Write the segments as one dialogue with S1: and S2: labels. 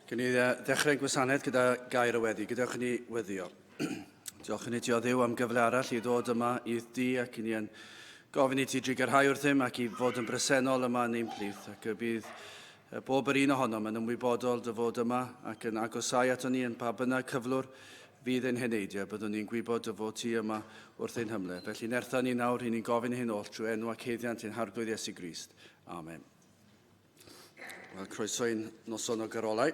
S1: Gen i ddechrau'n gwasanaeth gyda gair o weddi. Gadewch i ni weddio. Diolch i ni ti o Dduw am gyfle arall i ddod yma i'th di ac i ni yn gofyn i ti drugarhau wrthym ac i fod yn bresennol yma yn ein plith ac y bydd bob yr un ohonom yn ymwybodol dy fod yma ac yn agosau ato ni yn pa bynnag cyflwr fydd ein heneidiau, byddwn ni'n gwybod dy fod ti yma wrth ein hymle. Felly nertha ni nawr, i ni'n gofyn hyn oll trwy enw ac haeddiant ein Harglwydd Iesu Grist. Amen. Wel, croeso i'n noson o garolau.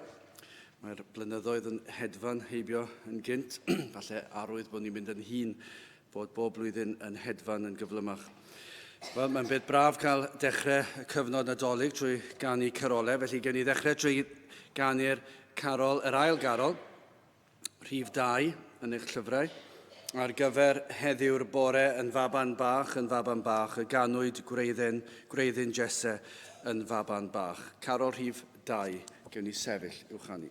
S1: Mae'r blynyddoedd yn hedfan heibio yn gynt. Falle arwydd bod ni'n mynd yn hun fod bob blwyddyn yn hedfan yn gyflymach. Wel, mae'n beth braf cael dechrau y cyfnod Nadolig trwy ganu carolau, felly gewn ni ddechrau trwy ganu'r carol, yr ail garol. Rhif 2 yn eich llyfrau. Ar gyfer heddiw'r bore yn faban bach, yn faban bach, y ganwyd gwreiddyn, gwreiddyn Jesse yn faban bach. Carol rhif 2, gewn ni sefyll i'w chanu.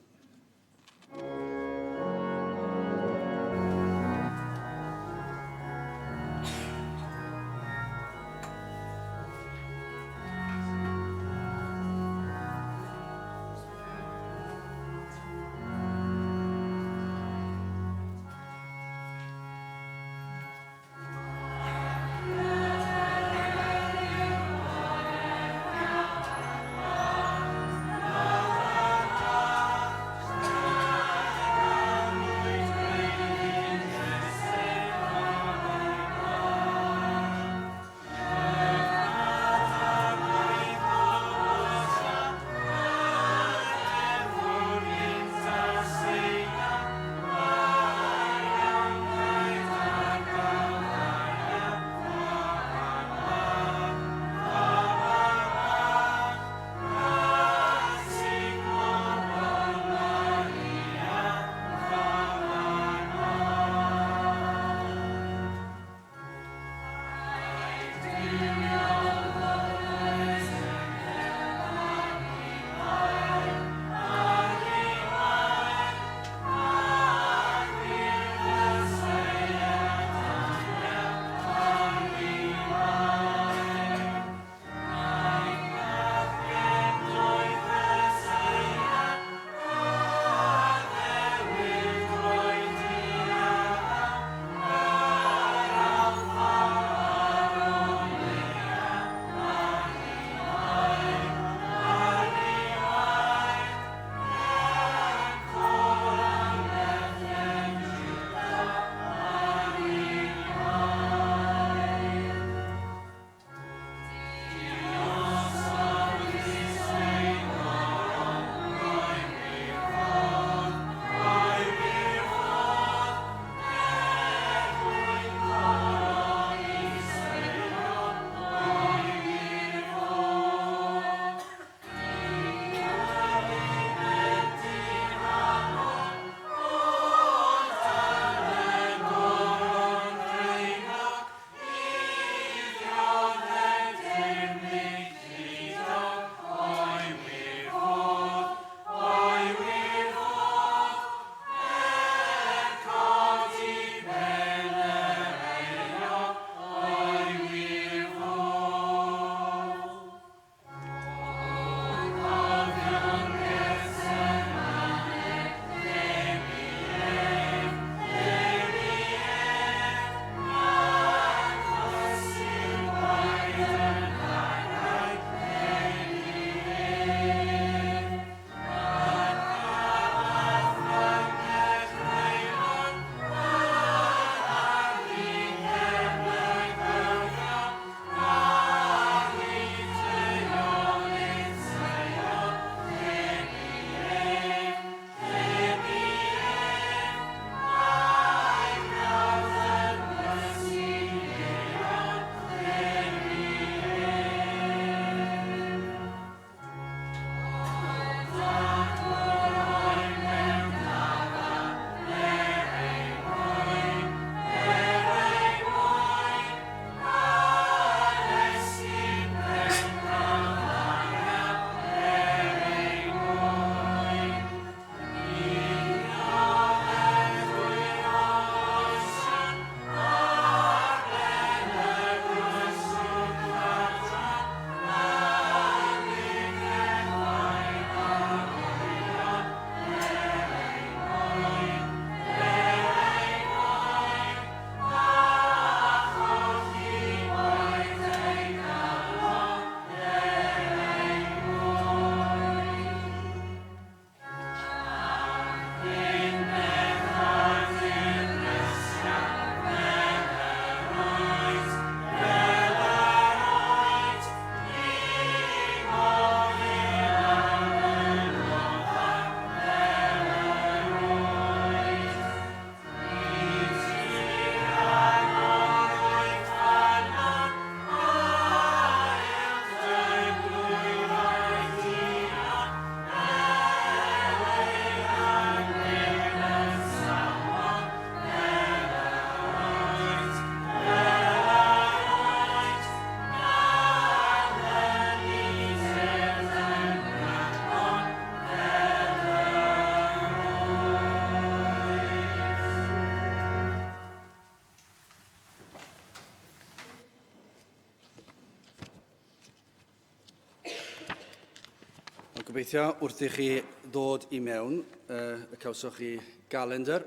S1: Gobeithio wrth i chi ddod i mewn, y cawsoch chi galendr,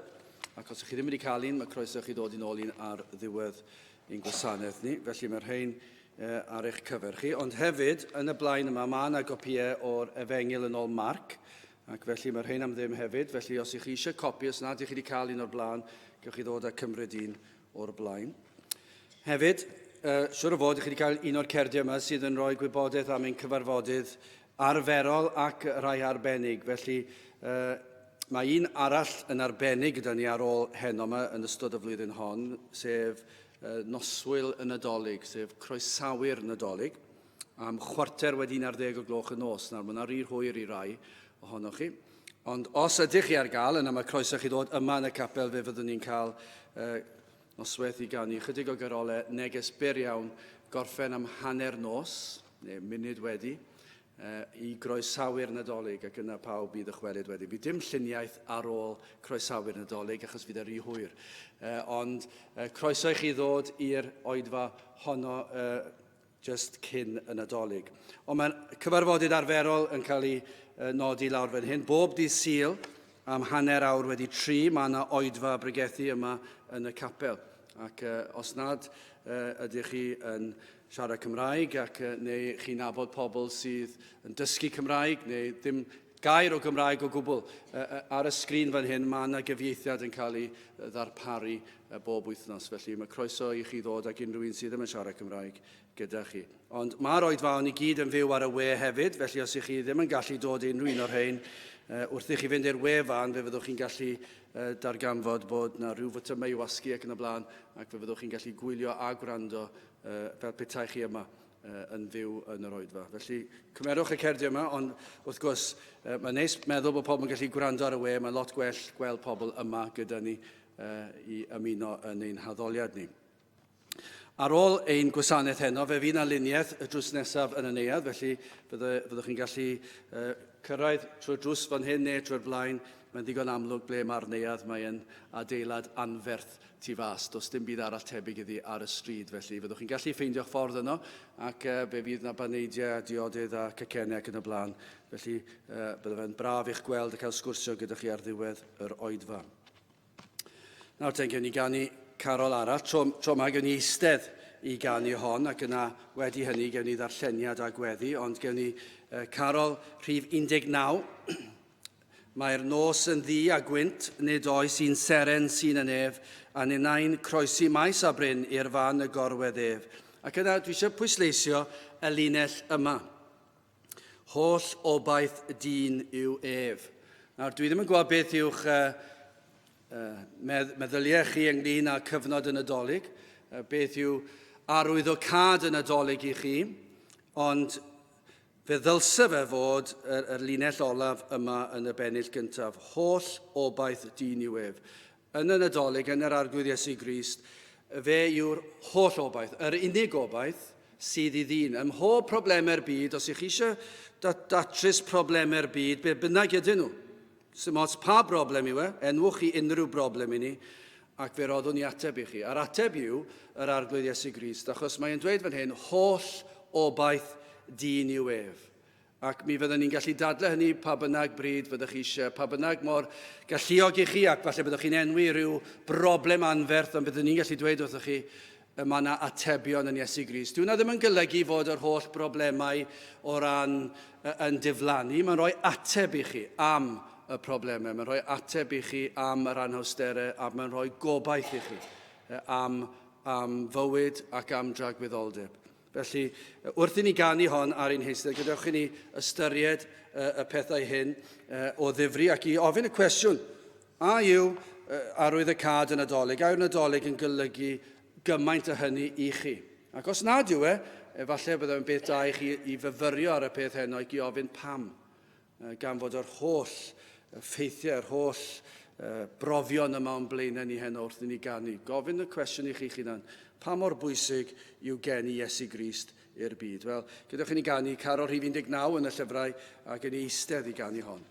S1: ac os ydych chi ddim wedi cael un, mae croeso i chi ddod yn ôl un ar ddiwedd ein gwasanaeth ni. Felly mae'r rhain ar eich cyfer chi. Ond hefyd, yn y blaen yma, mae yna gopïau o'r Efengyl yn ôl Marc, ac felly mae'r rhain am ddim hefyd. Felly os ych chi eisiau copi, os nad ych chi wedi cael un o'r blaen, gewch chi ddod a cymryd un o'r blaen. Hefyd, siwr o fod, ych chi wedi cael un o'r cerdiau yma sydd yn rhoi gwybodaeth am ein cyfarfodydd arferol ac rhai arbennig. Felly, mae un arall yn arbennig gyda ni ar ôl heno yma yn ystod y flwyddyn hon, sef noswyl y Nadolig, sef croesawu'r Nadolig, am 11:15 o gloch y nos. Nawr, mae yna rhy hwyr i rai ohonoch chi. Ond os ydych chi ar gael, yna mae croeso chi ddod yma yn y capel, fe fyddwn ni'n cael noswaith i ganu chydig o garolau, neges byr iawn, gorffen am hanner nos, neu munud wedi, i groesawu'r Nadolig ac yna pawb i ddychwelyd wedyn. Fydd dim lluniaeth ar ôl croesawu'r Nadolig achos fydd e rhy hwyr. Ond croeso i chi ddod i'r oedfa honno just cyn y Nadolig. Ond mae'r cyfarfodydd arferol yn cael ei nodi lawr fan hyn. Bob dydd Sul am 3:30 mae yna oedfa bregethu yma yn y capel. Ac os nad ydych chi yn siarad Cymraeg ac neu chi'n nabod pobl sydd yn dysgu Cymraeg neu ddim gair o Gymraeg o gwbl, ar y sgrin fan hyn mae yna gyfieithiad yn cael ei ddarparu bob wythnos. Felly mae croeso i chi ddod ag unrhyw un sydd ddim yn siarad Cymraeg gyda chi. Ond mae'r oedfaon i gyd yn fyw ar y we hefyd, felly os ych chi ddim yn gallu dod i unrhyw un o'r rhain, wrth i chi fynd i'r wefan fe fyddwch chi'n gallu darganfod bod yna rhyw fotymau i wasgu ac yn y blaen, ac fe fyddwch chi'n gallu gwylio a gwrando fel petai chi yma yn fyw yn yr oedfa. Felly, cymerwch y cerdiau yma, ond wrth gwrs, mae'n neis meddwl bod pobl yn gallu gwrando ar y we, mae'n lot gwell gweld pobl yma gyda ni i ymuno yn ein haddoliad ni. Ar ôl ein gwasanaeth heno, fe fydd yna luniaeth y drws nesaf yn y neuadd, felly fyddwch chi'n gallu cyrraedd trwy'r drws fan hyn neu trwy'r blaen. Mae'n ddigon amlwg ble mae'r neuadd, mae'n adeilad anferth tu fas. Does dim byd arall tebyg iddi ar y stryd, felly fyddwch chi'n gallu ffeindio'ch ffordd yno, ac fe fydd yna baneidiau a diodydd a cacennau ac yn y blaen. Felly bydde fe'n braf i'ch gweld a cael sgwrsio gyda chi ar ddiwedd yr oedfa. Nawr ten, gewn ni ganu carol arall. Tro, tro yma gewn ni eistedd i ganu hon ac yna wedi hynny gewn ni ddarlleniad a gweddi, ond gewn ni carol rhif 19. Mae'r nos yn ddu a gwynt, nid oes un seren sy'n y nef, a ninnau'n croesi maes a bryn i'r fan y gorwedd ef. Ac yna dwi eisiau pwysleisio y linell yma. Holl obaith dyn yw ef. Nawr, dwi ddim yn gwybod beth yw'ch meddyliau chi ynglyn â cyfnod y Nadolig, beth yw arwyddocâd y Nadolig i chi, ond fe ddylse fe fod yr, yr linell olaf yma yn y bennill gyntaf. Holl obaith dyn yw ef. Yn y Nadolig, yn yr Arglwydd Iesu Grist, fe yw'r holl obaith, yr unig obaith sydd i ddyn. Ym mhob problemau'r byd, os ych chi eisiau datrys problemau'r byd, be bynnag ydyn nhw, sy'n ots pa broblem yw e, enwch chi unrhyw broblem i ni, ac fe roddwn ni ateb i chi. A'r ateb yw yr Arglwydd Iesu Grist, achos mae'n dweud fan hyn, holl obaith dyn yw ef. Ac mi fydden ni'n gallu dadlau hynny pa bynnag bryd fyddwch chi eisiau, pa bynnag mor galluog i chi, ac falle byddwch chi'n enwi rhyw broblem anferth, ond byddwn ni'n gallu dweud wrthych chi, y mae yna atebion yn Iesu Grist. Dyw hwnna ddim yn golygu fod yr holl broblemau o ran yn diflannu. Mae'n rhoi ateb i chi am y problemau, mae'n rhoi ateb i chi am yr anhawsterau, a mae'n rhoi gobaith i chi am, am fywyd ac am dragwyddoldeb. Felly, wrth i ni ganu hon ar ein heistedd, gadewch i ni ystyried y pethau hyn o ddifri ac i ofyn y cwestiwn, a yw arwydd y cad y Nadolig, a yw'r Nadolig yn golygu gymaint o hynny i chi? Ac os nad yw e, efallai byddai'n beth da i chi i fyfyrio ar y peth heno ac i ofyn pam. Gan fod yr holl ffeithiau, yr holl brofion yma o'n blaenau ni heno wrth i ni ganu. Gofyn y cwestiwn i chi'ch hunan, pa mor bwysig yw geni Iesu Grist i'r byd? Wel, gadewch i ni ganu carol rhif 19 yn y llyfrau ac yn eistedd i ganu hon.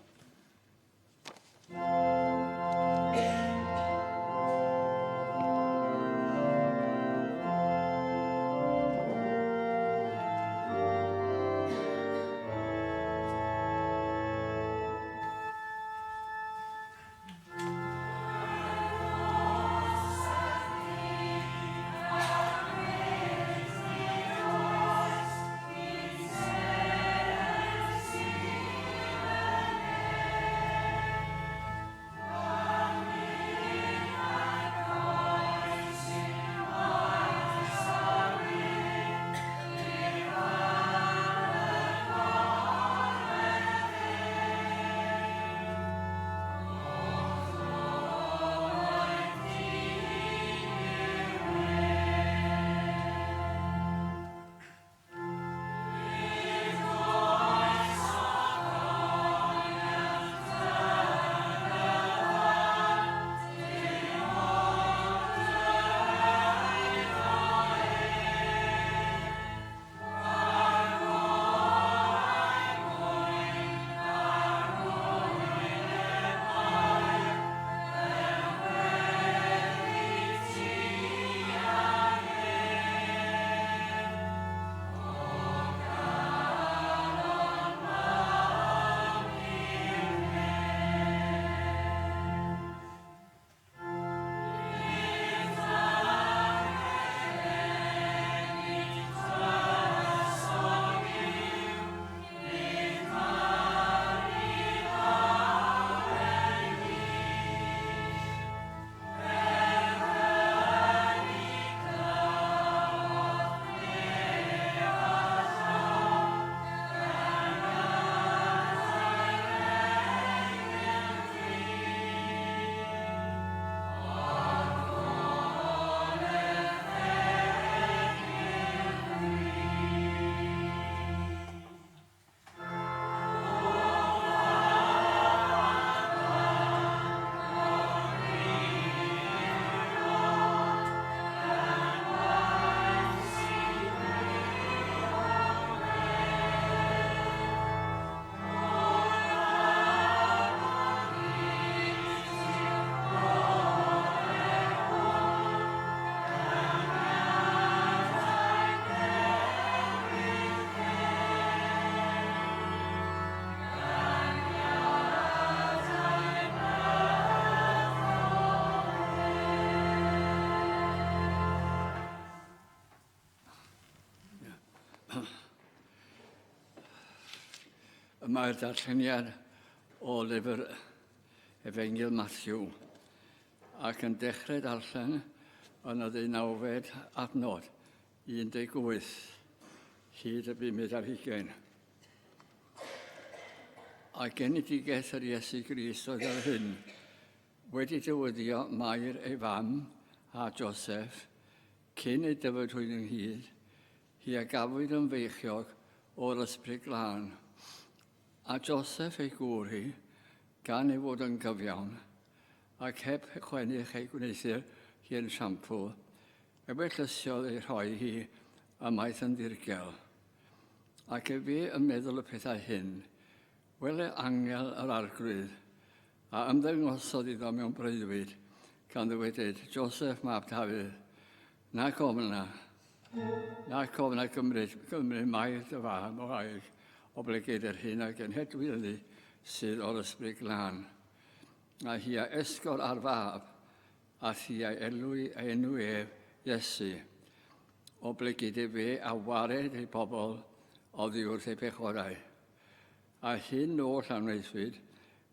S2: Y mae'r darlleniad o lyfr Efengyl Matthew ac yn dechrau darllen yn y ddeunawfed adnod, 18 hyd y bumed ar hugain. A genedigaeth yr Iesu Grist oedd ar hyn, wedi dyweddio Mair ei fam a Joseph, cyn ei dyfod hwy ynghyd, Hi a gafwyd yn feichiog o'r Ysbryd Glân. A Joseph ei gŵr hi, gan ei fod yn gyfiawn, ac heb chwennych ei gwneuthur hi yn siampl, ewyllysiodd ei rhoi hi ymaith yn ddirgel. Ac efe yn meddwl y pethau hyn, wele angel yr Arglwydd, a ymddangosodd iddo mewn breuddwyd, gan ddywedyd, Joseph mab Dafydd, nac ofna, Nac ofna gymryd, gymryd Mair dy fam o aig, oblegid yr hyn a genhedwyd ynddi sydd o'r Ysbryd Glân. A hi a esgor ar fab, a thi a elwy ei enw ef, Iesu, oblegid efe a wared ei bobl oddi wrth ei pechodau. A hyn oll a wnaethwyd,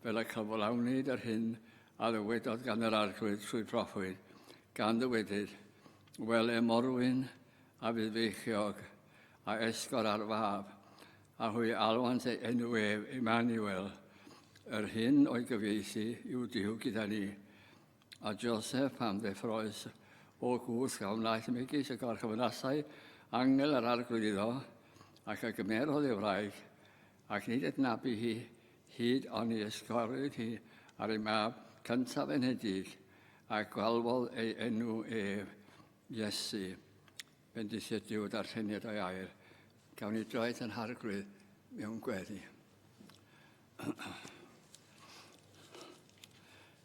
S2: fel y cyflawnid yr hyn a ddywedodd gan yr Arglwydd trwy proffwyd, gan ddywedyd, Wele morwyn a fydd feichiog, a esgor ar fab, a hwy alwant ei enw ef Emmanuel, yr hyn o'i gyfieithu yw Duw gyda ni. A Joseph pan ddeffroes o gwsg a wnaeth megis y gorchfynasai angel yr Arglwydd iddo, ac a gymerodd ei wraig, ac nid adnabu hi hyd oni esgorwyd hi ar ei mab cyntaf enedig, a galwodd ei enw ef Iesu. Bendithied Duw darlleniad o'i air. Gawn ni droed yn Harglwydd mewn gweddi.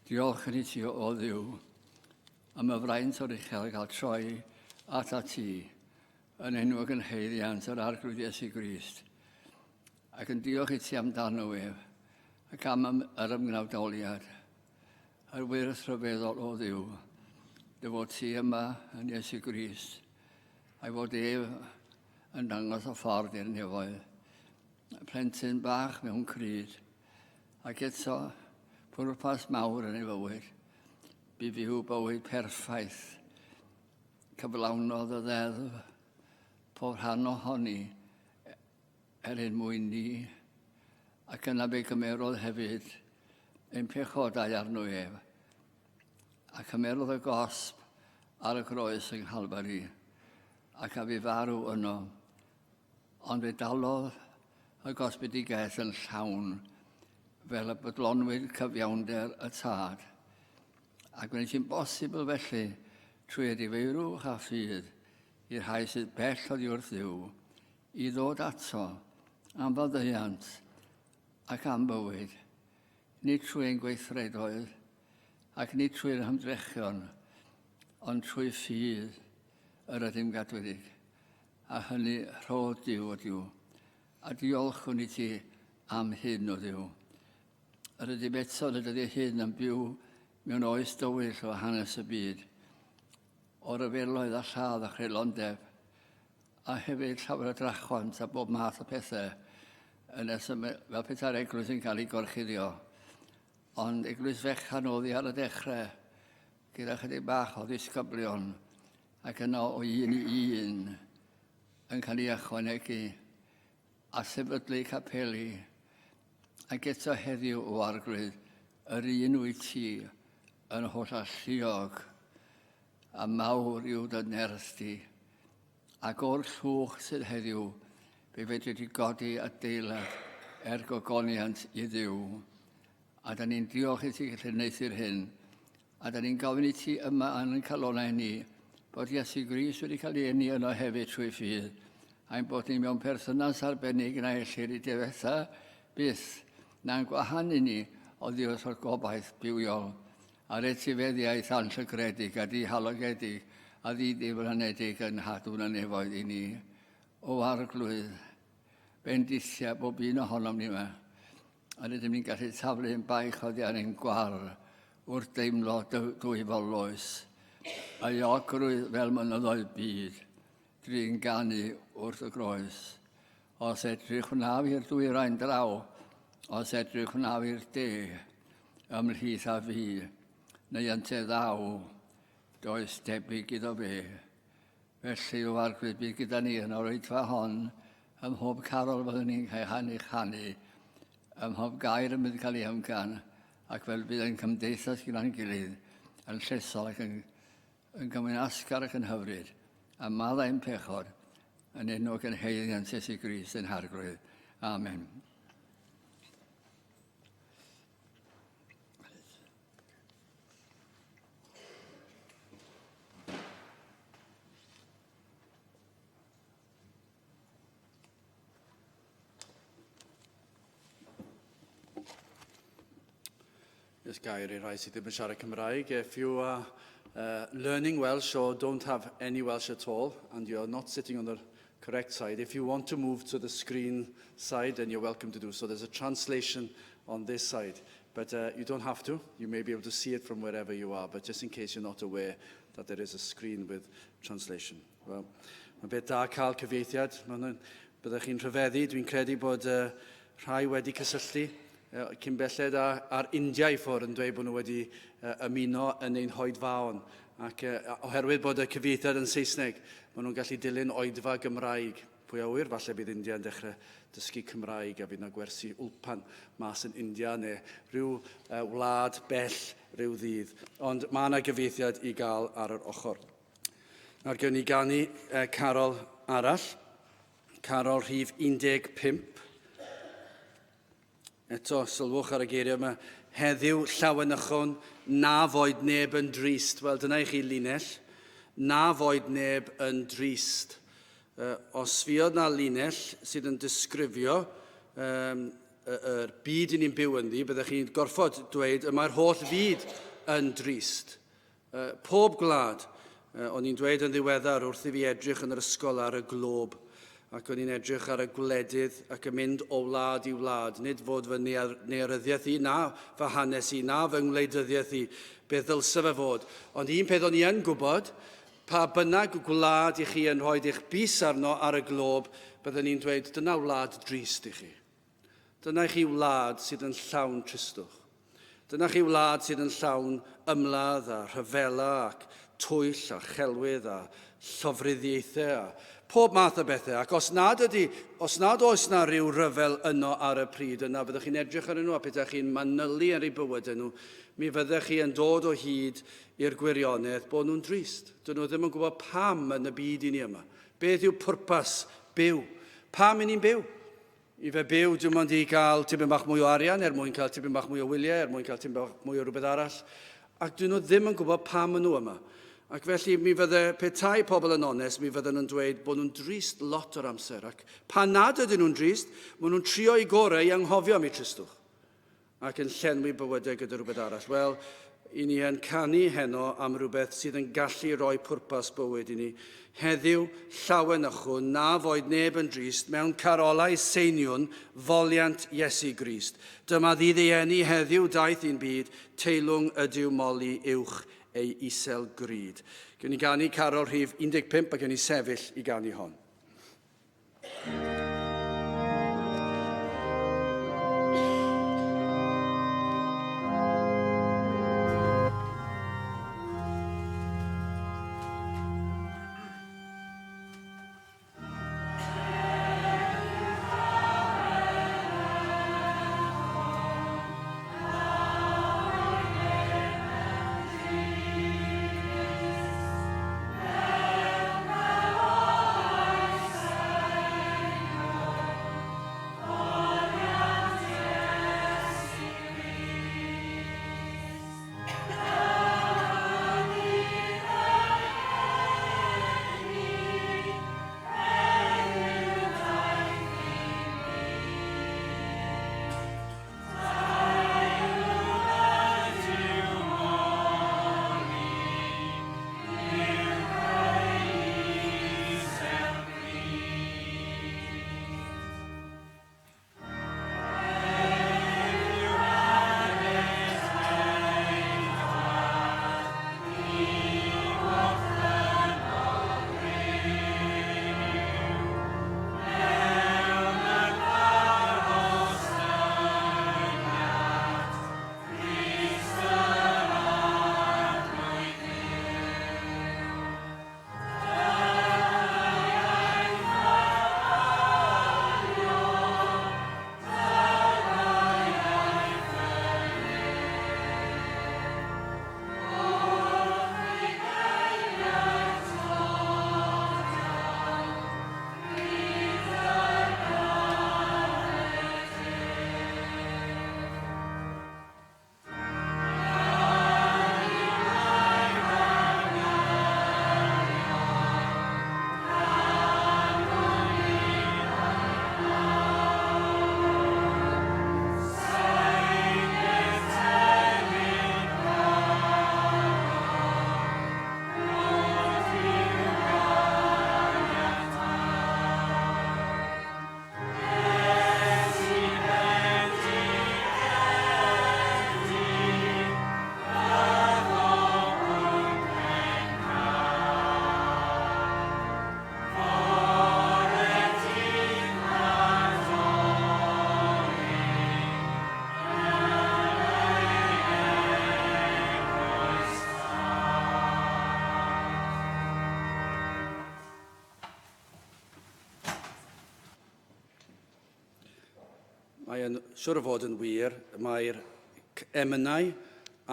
S2: Diolch yn i ti o Dduw am y fraint o'r uchel gael troi at a ti yn enwog yn haeddiant yr Arglwydd Iesu Grist ac yn diolch i ti amdano ef ac am yr ymgnawdoliad yr wyrth rhyfeddol o Dduw dy fod ti yma yn Iesu Grist a'i fod ef yn dangos y ffordd i'r nefoedd plentyn bach mewn cryd, ac eto pwrpas mawr yn ei fywyd. Bu fyw bywyd perffaith. Cyflawnodd y ddeddf, pob rhan ohoni, er ein mwyn ni, ac yna fe gymerodd hefyd ein pechodau arno ef, a cymerodd y gosb ar y groes yng Nghalfari, ac a fu farw yno. Ond fe dalodd y gosbedigaeth yn llawn fel y bodlonwyd cyfiawnder y Tad. A gwneud hi'n bosibl felly trwy edifeirwch a ffydd i'r rhai sydd bell oddi wrth Dduw i ddod ato am faddeuant ac am fywyd, nid trwy ein gweithredoedd ac nid trwy'r hymdrechion, ond trwy ffydd yr ydym gadwedig. A hynny rhodd Duw o Duw. A diolchwn i ti am hyn o Dduw. Yr ydym eto yn y dyddiau hyn yn byw mewn oes dywyll o hanes y byd, o ryfeloedd a lladd a chreulondeb, a hefyd llawer o drachwant a bob math o pethau, yn nes fel petai'r eglwys yn cael ei gorchuddio. Ond eglwys fechan oedd hi ar y dechrau, gyda chydig bach o ddisgyblion, ac yno o un i un yn cael ei ychwanegu a sefydlu capeli ac eto heddiw o Arglwydd yr un wyt ti yn holl alluog a mawr yw dy nerth di ac o'r llwch sydd heddiw fe fedri di godi adeilad er gogoniant i Dduw a da ni'n diolch i ti gallu wneuthur hyn A da ni'n gofyn i ti yma yn ein calonau ni bod Iesu Grist wedi cael ei eni yno hefyd trwy ffydd, a'n bod ni mewn perthynas arbennig na ellir ei difetha byth, na'n gwahanu ni oddi wrth o'r gobaith bywiol a'r etifeddiaeth anllygredig a dihalogedig a ddi-ddiflanedig yn nghadw'n y nefoedd i ni. O Arglwydd, bendithia bob un ohonom ni yma. A rydym ni'n gallu taflu ein baich oddi ar ein gwar wrth deimlo dwyfol loes, a iogrwydd fel mynyddoedd byd, drin ganu wrth y groes. Os edrych wnaf i'r dwyrain draw, Os edrych wnaw i'r de, ymhlith a fi, neu ynte ddaw, does debyg iddo fe. Felly, o Arglwydd, bydd gyda ni yn yr oedfa hon, ym mhob carol fyddwn ni'n cael hanu chanu, ym mhob gair yn mynd cael ei hymgan, ac fel bydd yn cymdeithas gyda'n gilydd, yn llesol ac yn, yn gymwynasgar ac yn hyfryd, a maddau'n pechod, yn enw ac yn haeddiant Iesu Grist yn Harglwydd. Amen.
S1: Jyst gair i rai sydd ddim yn siarad Cymraeg. If you are learning Welsh or don't have any Welsh at all and you're not sitting on the correct side, if you want to move to the screen side, then you're welcome to do so. There's a translation on this side. But you don't have to. You may be able to see it from wherever you are, but just in case you're not aware that there is a screen with translation. Wel, mae'n beth da cael cyfieithiad. Mae'n, byddech chi'n rhyfeddu, dwi'n credu bod rhai wedi cysylltu cyn belled ar India i ffwrdd yn dweud bod nhw wedi ymuno yn ein hoedfaon. Ac oherwydd bod y cyfieithiad yn Saesneg, maen nhw'n gallu dilyn oedfa Gymraeg. Pwy a ŵyr, falle bydd India yn dechrau dysgu Cymraeg a fydd yna gwersi wlpan mas yn India neu rhyw wlad bell rhyw ddydd. Ond mae yna gyfieithiad i gael ar yr ochr. Nawr gewn ni ganu carol arall, carol rhif 15. Eto, sylwch ar y geiriau yma. Heddiw llawenychwn, na foed neb yn drist. Wel, dyna i chi linell. Na foed neb yn drist. Os fuodd na linell sydd yn disgrifio um, yr byd i ni'n byw ynddi, byddech chi'n gorfod dweud y mae'r holl fyd yn drist. Pob gwlad. O'n i'n dweud yn ddiweddar wrth i fi edrych yn yr ysgol ar y glob, ac o'n i'n edrych ar y gwledydd ac yn mynd o wlad i wlad, nid fod fy nearyddiaeth i, na fy hanes i, na fy ngwleidyddiaeth i, beth ddylse fe fod. Ond un peth o'n i yn gwybod, pa bynnag gwlad i chi yn rhoi eich bys arno ar y glob, bydden ni'n dweud, dyna wlad drist i chi. Dyna i chi wlad sydd yn llawn tristwch. Dyna chi wlad sydd yn llawn ymladd a rhyfela ac twyll a chelwydd a llofruddiaethau a pob math o bethau. Ac os nad ydy, os nad oes na rhyw ryfel yno ar y pryd yna, fyddwch chi'n edrych arnyn nhw a petaech chi'n manylu ar eu bywydau nhw, mi fyddech chi yn dod o hyd i'r gwirionedd bod nhw'n drist. Dyn nhw ddim yn gwybod pam yn y byd i ni yma. Beth yw pwrpas byw? Pam i ni'n byw? I fe byw dim ond i gael tipyn bach mwy o arian, er mwyn cael tipyn bach mwy o wyliau, er mwyn cael tipyn bach mwy o rhywbeth arall. Ac dyn nhw ddim yn gwybod pam maen nhw yma. Ac felly mi fydde, petai pobl yn onest, mi fydden nhw'n dweud bod nhw'n drist lot o'r amser. Ac pan nad ydyn nhw'n drist, maen nhw'n trio eu gorau i anghofio am eu tristwch. ac yn llenwi bywydau gyda rhywbeth arall. Wel, i ni yn canu heno am rhywbeth sydd yn gallu rhoi pwrpas bywyd i ni. Heddiw, llawenychwn, na foed neb yn drist, mewn carolau seiniwn, foliant Iesu Grist. Dyma ddydd ei eni, heddiw daeth i'n byd, teilwng ydyw moli uwch ei isel gryd. Gewn ni ganu carol rhif 15 a gewn ni sefyll i ganu hon. Mae'n siwr o fod yn wir, mae'r emynau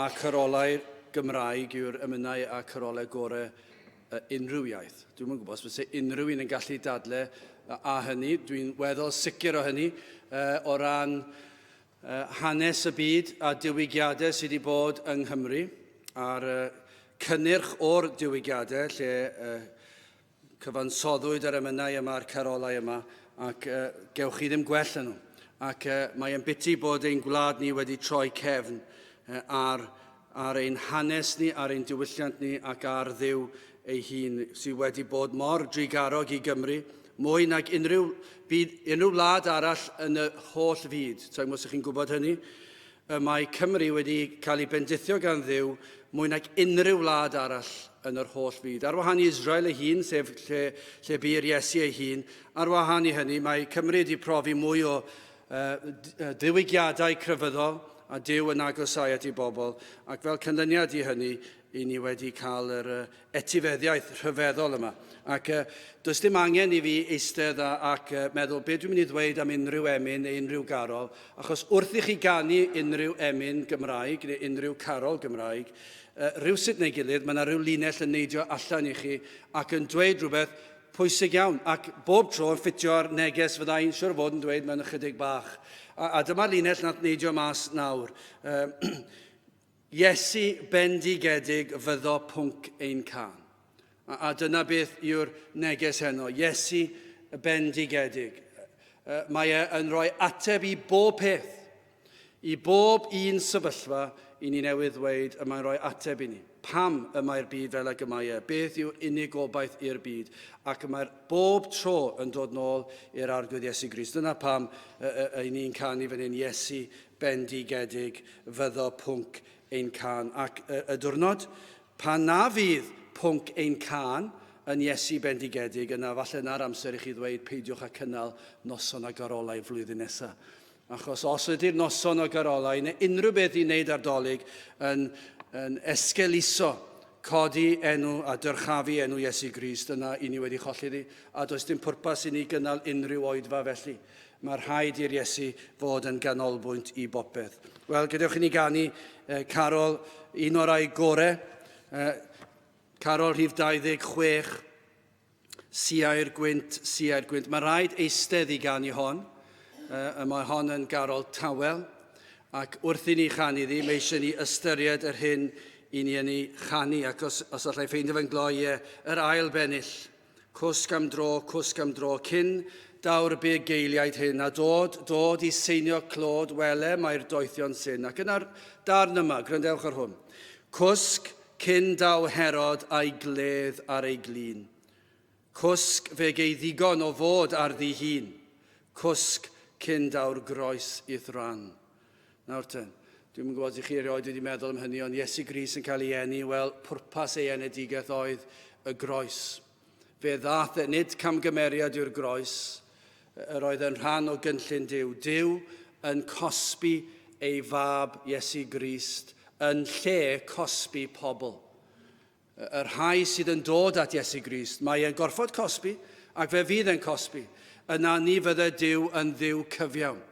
S1: a carolau Gymraeg yw'r emynau a carolau gorau unrhyw iaith. Dwi'm yn gwybod os fyse unrhyw un yn gallu dadle a hynny, dwi'n weddol sicr o hynny, o ran hanes y byd a diwygiadau sydd wedi bod yng Nghymru, a'r cynnyrch o'r diwygiadau lle Cyfansoddwyd yr emynau yma a'r carolau yma, ac uh, gewch chi ddim gwell yn nhw. Ac uh, mae e'n biti bod ein gwlad ni wedi troi cefn uh, ar, ar ein hanes ni, ar ein diwylliant ni ac ar Dduw ei hun, sydd wedi bod mor drugarog i Gymru, mwy nag unrhyw, byd, unrhyw wlad arall yn y holl fyd. Sa'n gwybod os ydych chi'n gwybod hynny. Y mae Cymru wedi cael ei bendithio gan Dduw mwy nag unrhyw wlad arall yn yr holl fyd. Ar wahân i Israel ei hun, sef lle, lle bu'r Iesu ei hun, ar wahân i hynny, mae Cymru wedi profi mwy o uh, ddiwygiadau crefyddol a Duw yn agosau at ei bobl, ac fel canlyniad i hynny, i ni wedi cael yr etifeddiaeth rhyfeddol yma. Ac does dim angen i fi eistedd a, ac meddwl beth dwi'n mynd i ddweud am unrhyw emyn neu unrhyw garol, achos wrth i chi ganu unrhyw emyn Gymraeg neu unrhyw carol Gymraeg, rhywsut neu gilydd, mae yna rhyw linell yn neidio allan i chi ac yn dweud rhywbeth pwysig iawn, ac bob tro yn ffitio ar neges fydda i'n siwr o fod yn dweud mewn ychydig bach. A, a dyma'r linell nath neidio mas nawr. Iesu bendigedig fyddo pwnc ein cân. A, a dyna beth yw'r neges heno. Iesu bendigedig. Mae e yn rhoi ateb i bob peth. I bob un sefyllfa i ni newydd ddweud y mae'n rhoi ateb i ni. Pam y mae'r byd fel ag y mae e? Beth yw'r unig gobaith i'r byd? Ac y mae'r bob tro yn dod nôl i'r Arglwydd Iesu Grist. Dyna pam y, y, y, ni'n canu fan hyn Iesu bendigedig fyddo pwnc ein cân. Ac y, y diwrnod pan na fydd pwnc ein cân yn Iesu bendigedig, yna falle na'r amser i chi ddweud peidiwch â cynnal noson a garolau flwyddyn nesaf. Achos os ydy'r noson o garolau neu unrhyw beth i wneud ar Dolig yn, yn esgeuluso codi enw a dyrchafu enw Iesu Grist, yna i ni wedi cholli ddi, a does dim pwrpas i ni gynnal unrhyw oedfa felly. Mae rhaid i'r Iesu fod yn ganolbwynt i bopeth. Wel, gadewch i ni ganu eh, carol un o'r rai gore, eh, carol rhif 26, Siau'r gwynt, siau'r gwynt. Mae rhaid eistedd i ganu hon. Eh, y mae hon yn garol tawel. Ac wrth i ni chanu ddi, mae eisiau ni ystyried yr hyn i ni yn ei chanu. Ac os, os allai ffeindio fe'n gloi, eh, yr ail bennill. Cwsg am dro, cwsg am dro, cyn daw'r bugeiliaid hyn, a dod, dod i seinio clod, wele mae'r doethion syn. Ac yna'r darn yma, gwrandewch ar hwn. Cwsg cyn daw Herod a'i gledd ar ei glun. Cwsg fe gei ddigon o fod ar ddi hun. Cwsg cyn daw'r groes i'th ran. Nawr te, dwi'm yn gwybod os ych chi erioed wedi meddwl am hynny, ond Iesu Grist yn cael ei eni, wel, pwrpas ei enedigaeth oedd y groes. Fe ddaeth e, nid camgymeriad yw'r groes, yr oedd yn rhan o gynllun Duw. Duw yn cosbi ei fab Iesu Grist yn lle cosbi pobl. Y rhai sydd yn dod at Iesu Grist, mae e'n gorfod cosbi, ac fe fydd e'n cosbi. Yna ni fydde Duw yn Dduw cyfiawn.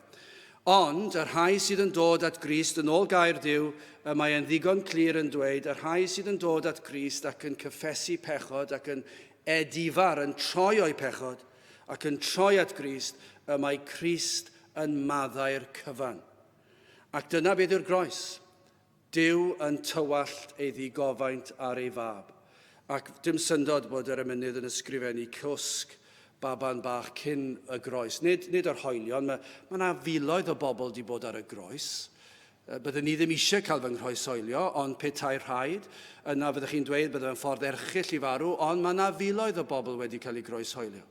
S1: Ond y rhai sydd yn dod at Grist yn ôl gair Duw, y mae e'n ddigon clir yn dweud, y rhai sydd yn dod at Grist ac yn cyffesu pechod ac yn edifar, yn troi o'u pechod, ac yn troi at Grist, y mae Crist yn maddau'r cyfan. Ac dyna beth yw'r groes. Duw yn tywallt ei ddigofaint ar ei fab. Ac dim syndod bod yr emynydd yn ysgrifennu cwsg baban bach cyn y groes. Nid, nid yr hoelion, mae, mae yna filoedd o bobl wedi bod ar y groes. Byddwn ni ddim eisiau cael fy nghroeshoelio, ond petai rhaid, yna fyddech chi'n dweud bydde fe'n ffordd erchyll i farw, ond mae yna filoedd o bobl wedi cael eu groeshoelio.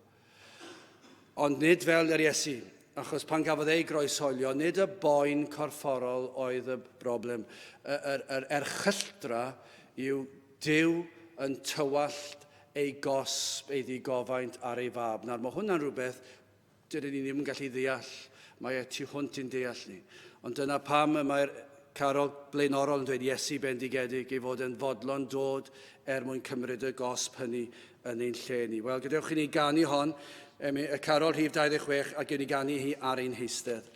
S1: Ond nid fel yr Iesu, achos pan gafodd ei groeshoelio, nid y boen corfforol oedd y broblem. Yr, yr erchylltra yw Duw yn tywallt ei gosb, ei ddigofaint ar ei fab. Nawr, mae hwnna'n rhywbeth dydyn ni ddim yn gallu ddeall. Mae e tu hwnt i'n deall ni. Ond dyna pam y mae'r carol blaenorol yn dweud Iesu bendigedig ei fod yn fodlon dod er mwyn cymryd y gosb hynny yn ein lle ni. Wel, gadewch i ni ganu hon, y carol rhif 26, a gewn ni ganu hi ar ein heistedd.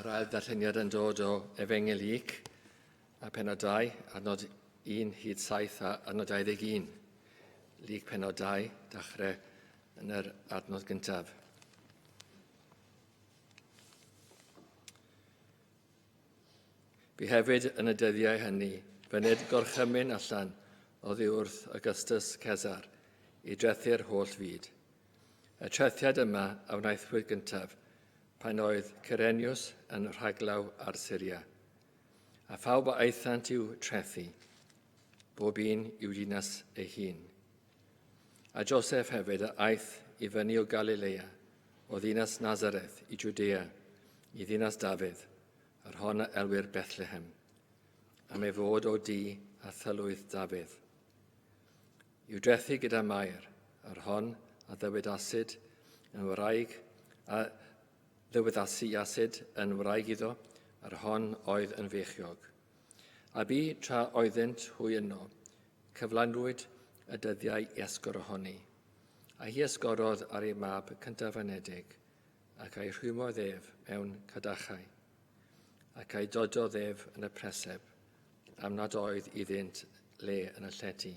S3: Yr ail ddarlleniad yn dod o Efengyl Luc a penod 2, adnod 1 hyd 7 a adnod 21. Luc penod 2, dechrau yn yr adnod gyntaf. Bu hefyd yn y dyddiau hynny fyned gorchymyn allan oddi wrth Augustus Cesar i drethu'r holl fyd. Y trethiad yma a wnaethpwyd gyntaf pan oedd Cyrenius yn rhaglaw ar Syria. A phawb a aethant i'w trethu, bob un i'w dinas ei hun. A Joseph hefyd a aeth i fyny o Galilea, o ddinas Nazareth i Jwdea, i ddinas Dafydd, yr hon a elwir Bethlehem, am ei fod o du a thylwyth Dafydd. I'w drethu gyda Mair, yr hon a ddywedasid yn wraig a ddywedasiasid yn wraig iddo, yr hon oedd yn feichiog. A bu tra oeddynt hwy yno, cyflanwyd y dyddiau i esgor ohoni. A hi esgorodd ar ei mab cyntaf anedig, ac a'i rhwymodd ef mewn cadachau, ac a'i dododd ef yn y preseb, am nad oedd iddynt le yn y llety.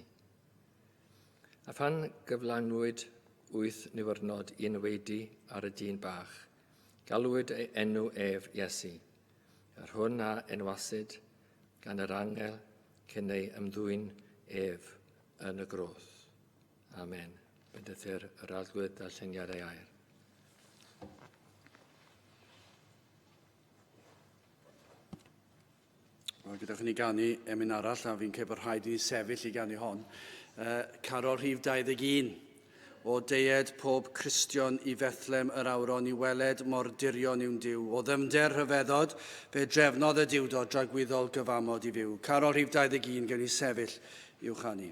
S3: A phan gyflanwyd wyth niwrnod i enwaedu ar y dyn bach, galwyd ei enw ef Iesu, yr hwn a enwasid gan yr angel cyn ei ymddwyn ef yn y groth. Amen. Bendithir yr Arglwydd darlleniad ei air.
S1: Wel, gyda ni ganu emyn arall, a fi'n credu bod rhaid i ni sefyll i ganu hon. Carol rhif 21. O deued pob Cristion i Fethlem yr awron i weled mor dirion yw'n Duw. O ddyfnder rhyfeddod, fe drefnodd y Duwdod dragwyddol gyfamod i fyw. Carol rhif 21, gewn ni sefyll i'w chanu.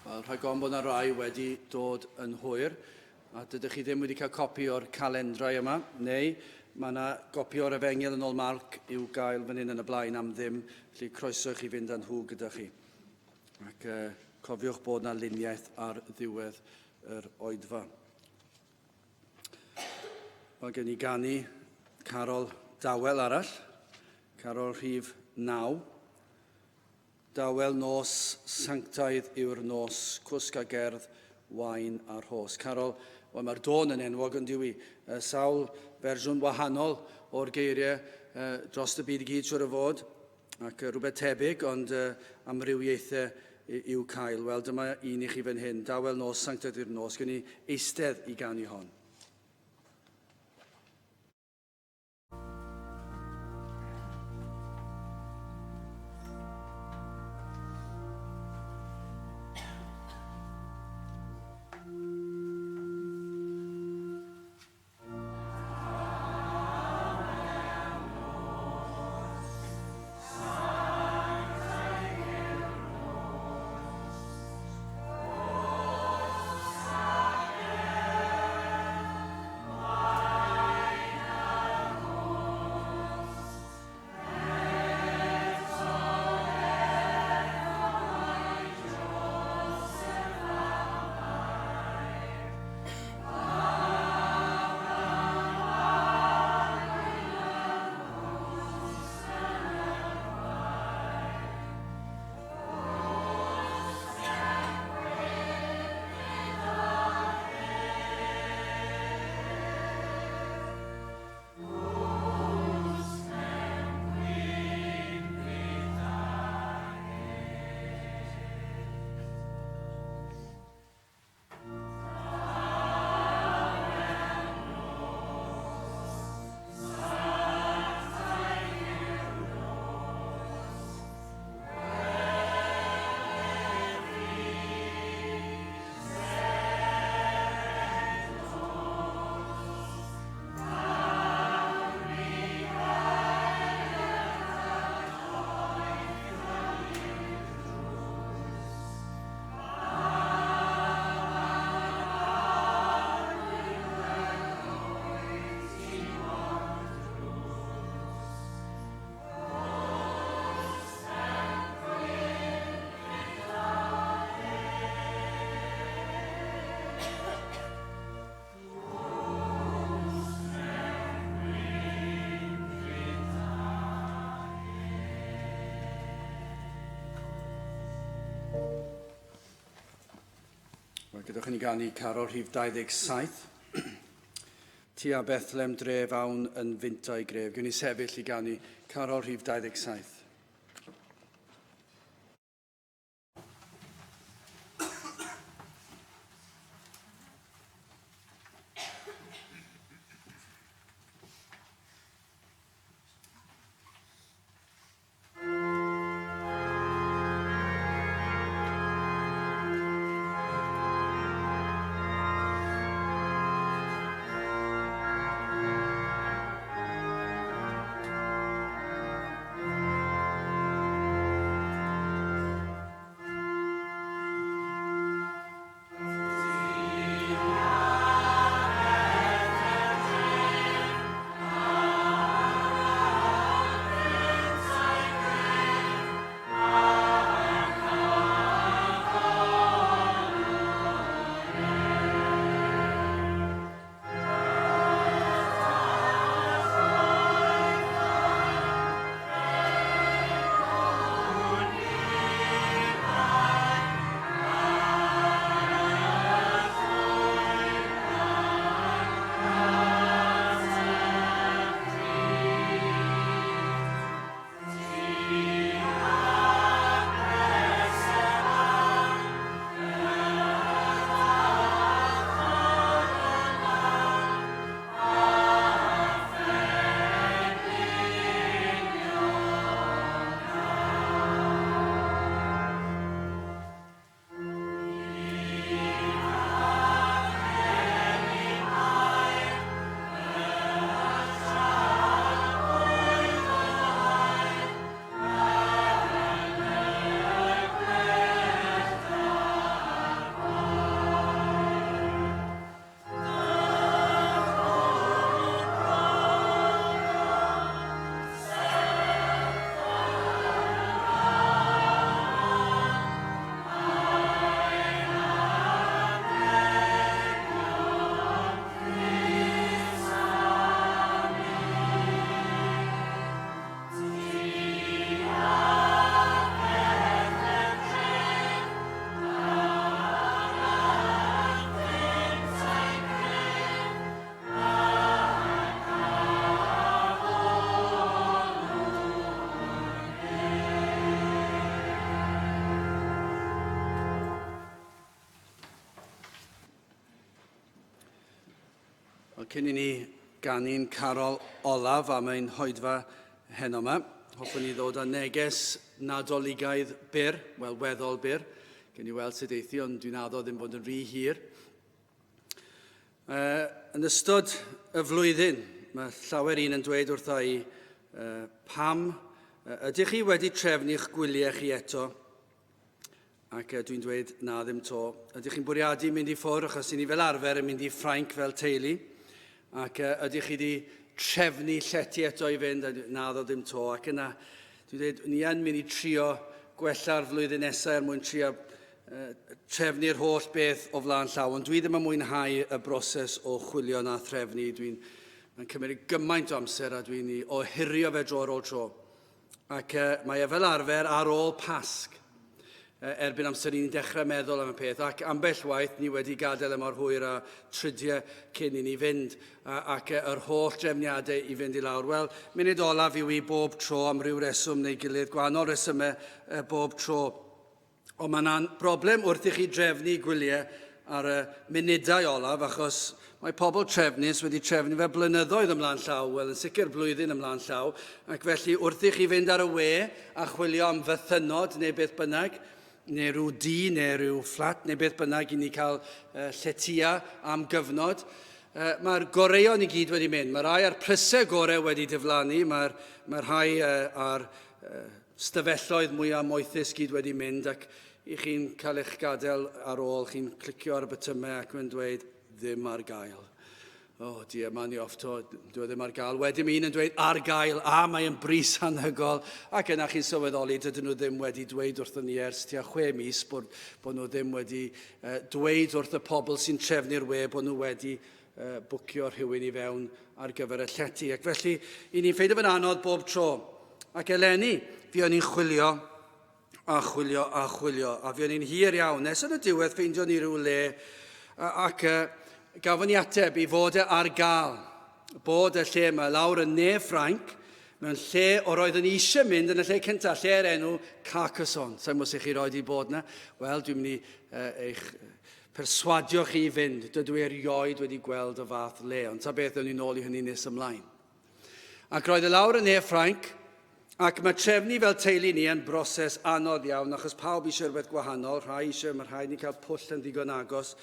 S1: Wel, rhag ofn bod yna rai wedi dod yn hwyr, a dydych chi ddim wedi cael copi o'r calendrau yma, neu mae yna gopi o'r Efengyl yn ôl Marc i'w gael fan hyn yn y blaen am ddim, felly croeso i chi fynd â nhw gyda chi. Ac cofiwch bod yna luniaeth ar ddiwedd yr oedfa. Mae gen i ganu carol dawel arall, carol rhif 9. Dawel nos sanctaidd yw'r nos, cwsg a gerdd, wain a rhos. Carol, wel mae'r dôn yn enwog yn diwy. Sawl fersiwn wahanol o'r geiriau dros y byd i gyd siwr o fod, ac rhywbeth tebyg, ond amrywiaethau i'w cael. Wel, dyma un i chi fan hyn. Dawel nos, sanctaidd yw'r nos. Gen i eistedd i ganu hon. Wel, gadewch i ni ganu carol rhif 27. Tua Bethlem dref awn yn fintau gref. Gwni sefyll i ganu carol rhif 27. Wel, cyn i ni ganu'n carol olaf am ein hoedfa heno yma, hoffwn i ddod â neges Nadoligaidd byr, wel, weddol byr. Gen i weld sut eithi, ond dwi'n addo ddim bod yn rhy hir. Yn ystod y flwyddyn, mae llawer un yn dweud wrtha i, pam ydych chi wedi trefnu'ch gwyliau chi eto? Ac dwi'n dweud, na ddim to. Ydych chi'n bwriadu mynd i ffwrdd, achos i ni fel arfer yn mynd i Ffrainc fel teulu. Ac ydych chi wedi trefnu llety eto i fynd? Na, ddo ddim to. Ac yna, dwi'n dweud, ni yn mynd i trio gwella'r flwyddyn nesaf er mwyn trio trefnu'r holl beth o flaen llaw. Ond dwi ddim yn mwynhau y broses o chwilio na threfnu. Dwi'n Mae'n cymryd gymaint o amser a dwi'n i ohirio fe dro ar ôl tro. Ac mae e fel arfer ar ôl Pasg, erbyn amser ni'n dechrau meddwl am y peth, ac ambell waith ni wedi gadael e mor hwyr a tridiau cyn i ni fynd, ac yr holl drefniadau i fynd i lawr. Wel, munud olaf yw i bob tro am ryw reswm neu gilydd, gwahanol resymau bob tro. Ond mae yna'n broblem wrth i chi drefnu gwyliau ar y munudau olaf, achos mae pobl trefnus wedi trefnu fe blynyddoedd ymlaen llaw, wel yn sicr blwyddyn ymlaen llaw, ac felly wrth i chi fynd ar y we a chwilio am fythynnod neu beth bynnag, neu rhyw dŷ neu rhyw fflat neu beth bynnag i ni cael lletia am gyfnod, mae'r goreuon i gyd wedi mynd. Mae rhai ar prysau gorau wedi diflannu, mae'r mae rhai ar Stafelloedd mwya moethus gyd wedi mynd ac i chi'n cael eich gadael ar ôl, chi'n clicio ar y bytymau ac mae'n dweud ddim ar gael. Oh dear, man i off to, dwi e ddim ar gael. Wedyn mae un yn dweud ar gael, a mae yn bris anhygol. Ac yna chi'n sylweddoli, dydyn nhw ddim wedi dweud wrthyn ni ers tua chwe mis bod, bod nhw ddim wedi uh, dweud wrth y pobl sy'n trefnu'r we bod nhw wedi uh, bwcio rhywun i fewn ar gyfer y llety. Ac felly, i ni'n ffeindio fe'n anodd bob tro. Ac eleni, fi o'n i'n chwilio a chwilio a chwilio, a fi o'n i'n hir iawn. Nes yn y diwedd, ffeindio ni rhyw le, ac gafon ni ateb i fod e ar gael. Bod y lle yma lawr yn ne Ffrainc, mewn lle o'r oedd yn eisiau mynd yn y lle cyntaf, lle er enw Carcassonne. Sa'n mwys i chi roed i bod yna? Wel, dwi'n mynd i eich perswadio chi i fynd. Dydw i erioed wedi gweld y fath le, ond ta beth, ewn ni nôl i hynny nes ymlaen. Ac roedd e lawr yn ne Ffrainc, ac mae trefnu fel teulu ni yn broses anodd iawn, achos pawb eisiau rhywbeth gwahanol, rhai eisiau, mae rhaid ni cael pwll yn ddigon agos,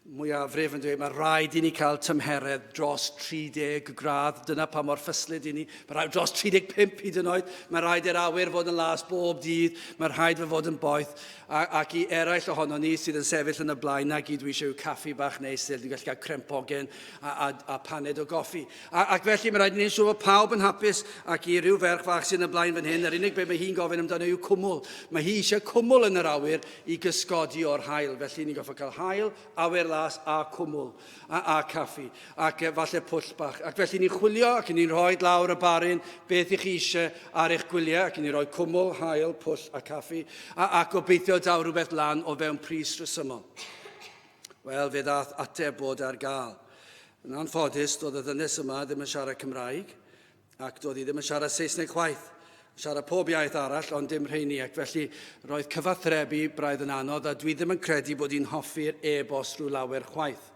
S1: mwyafrif yn dweud mae rhaid i ni cael tymheredd dros 30 gradd, dyna pa mor ffyslyd i ni, mae rhaid dros 35 hyd yn oed, mae rhaid i'r awyr fod yn las bob dydd, mae rhaid fe fod yn boeth, A, ac i eraill ohono ni sydd yn sefyll yn y blaen, na gyd dwi eisiau yw caffi bach neis, lle dwi'n gallu cael crempogen a, a, a paned o goffi. A, ac felly mae rhaid i ni'n siŵr bod pawb yn hapus ac i ryw ferch fach sydd yn y blaen fan hyn, yr unig beth mae hi'n gofyn amdano yw cwmwl. Mae hi eisiau cwmwl yn yr awyr i gysgodi o'r haul. Felly ni'n goffa cael haul, awyr las a cwmwl a, a caffi ac falle pwll bach. Ac felly ni'n chwilio ac ni'n rhoi lawr y barin beth i chi eisiau ar eich gwyliau ac ni'n rhoi cwmwl, haul, pwll a caffi a, a gobeithio daw rhywbeth lan o fewn pris rhesymol. Wel, fe ddath ateb bod ar gael. Yn anffodus, doedd y ddynes yma ddim yn siarad Cymraeg Ac doedd hi ddim yn siarad Saesneg chwaith. Siarad pob iaith arall, ond dim rheini, ac felly roedd cyfathrebu braidd yn anodd, a dwi ddim yn credu bod hi'n hoffi'r e-bost rhyw lawer chwaith.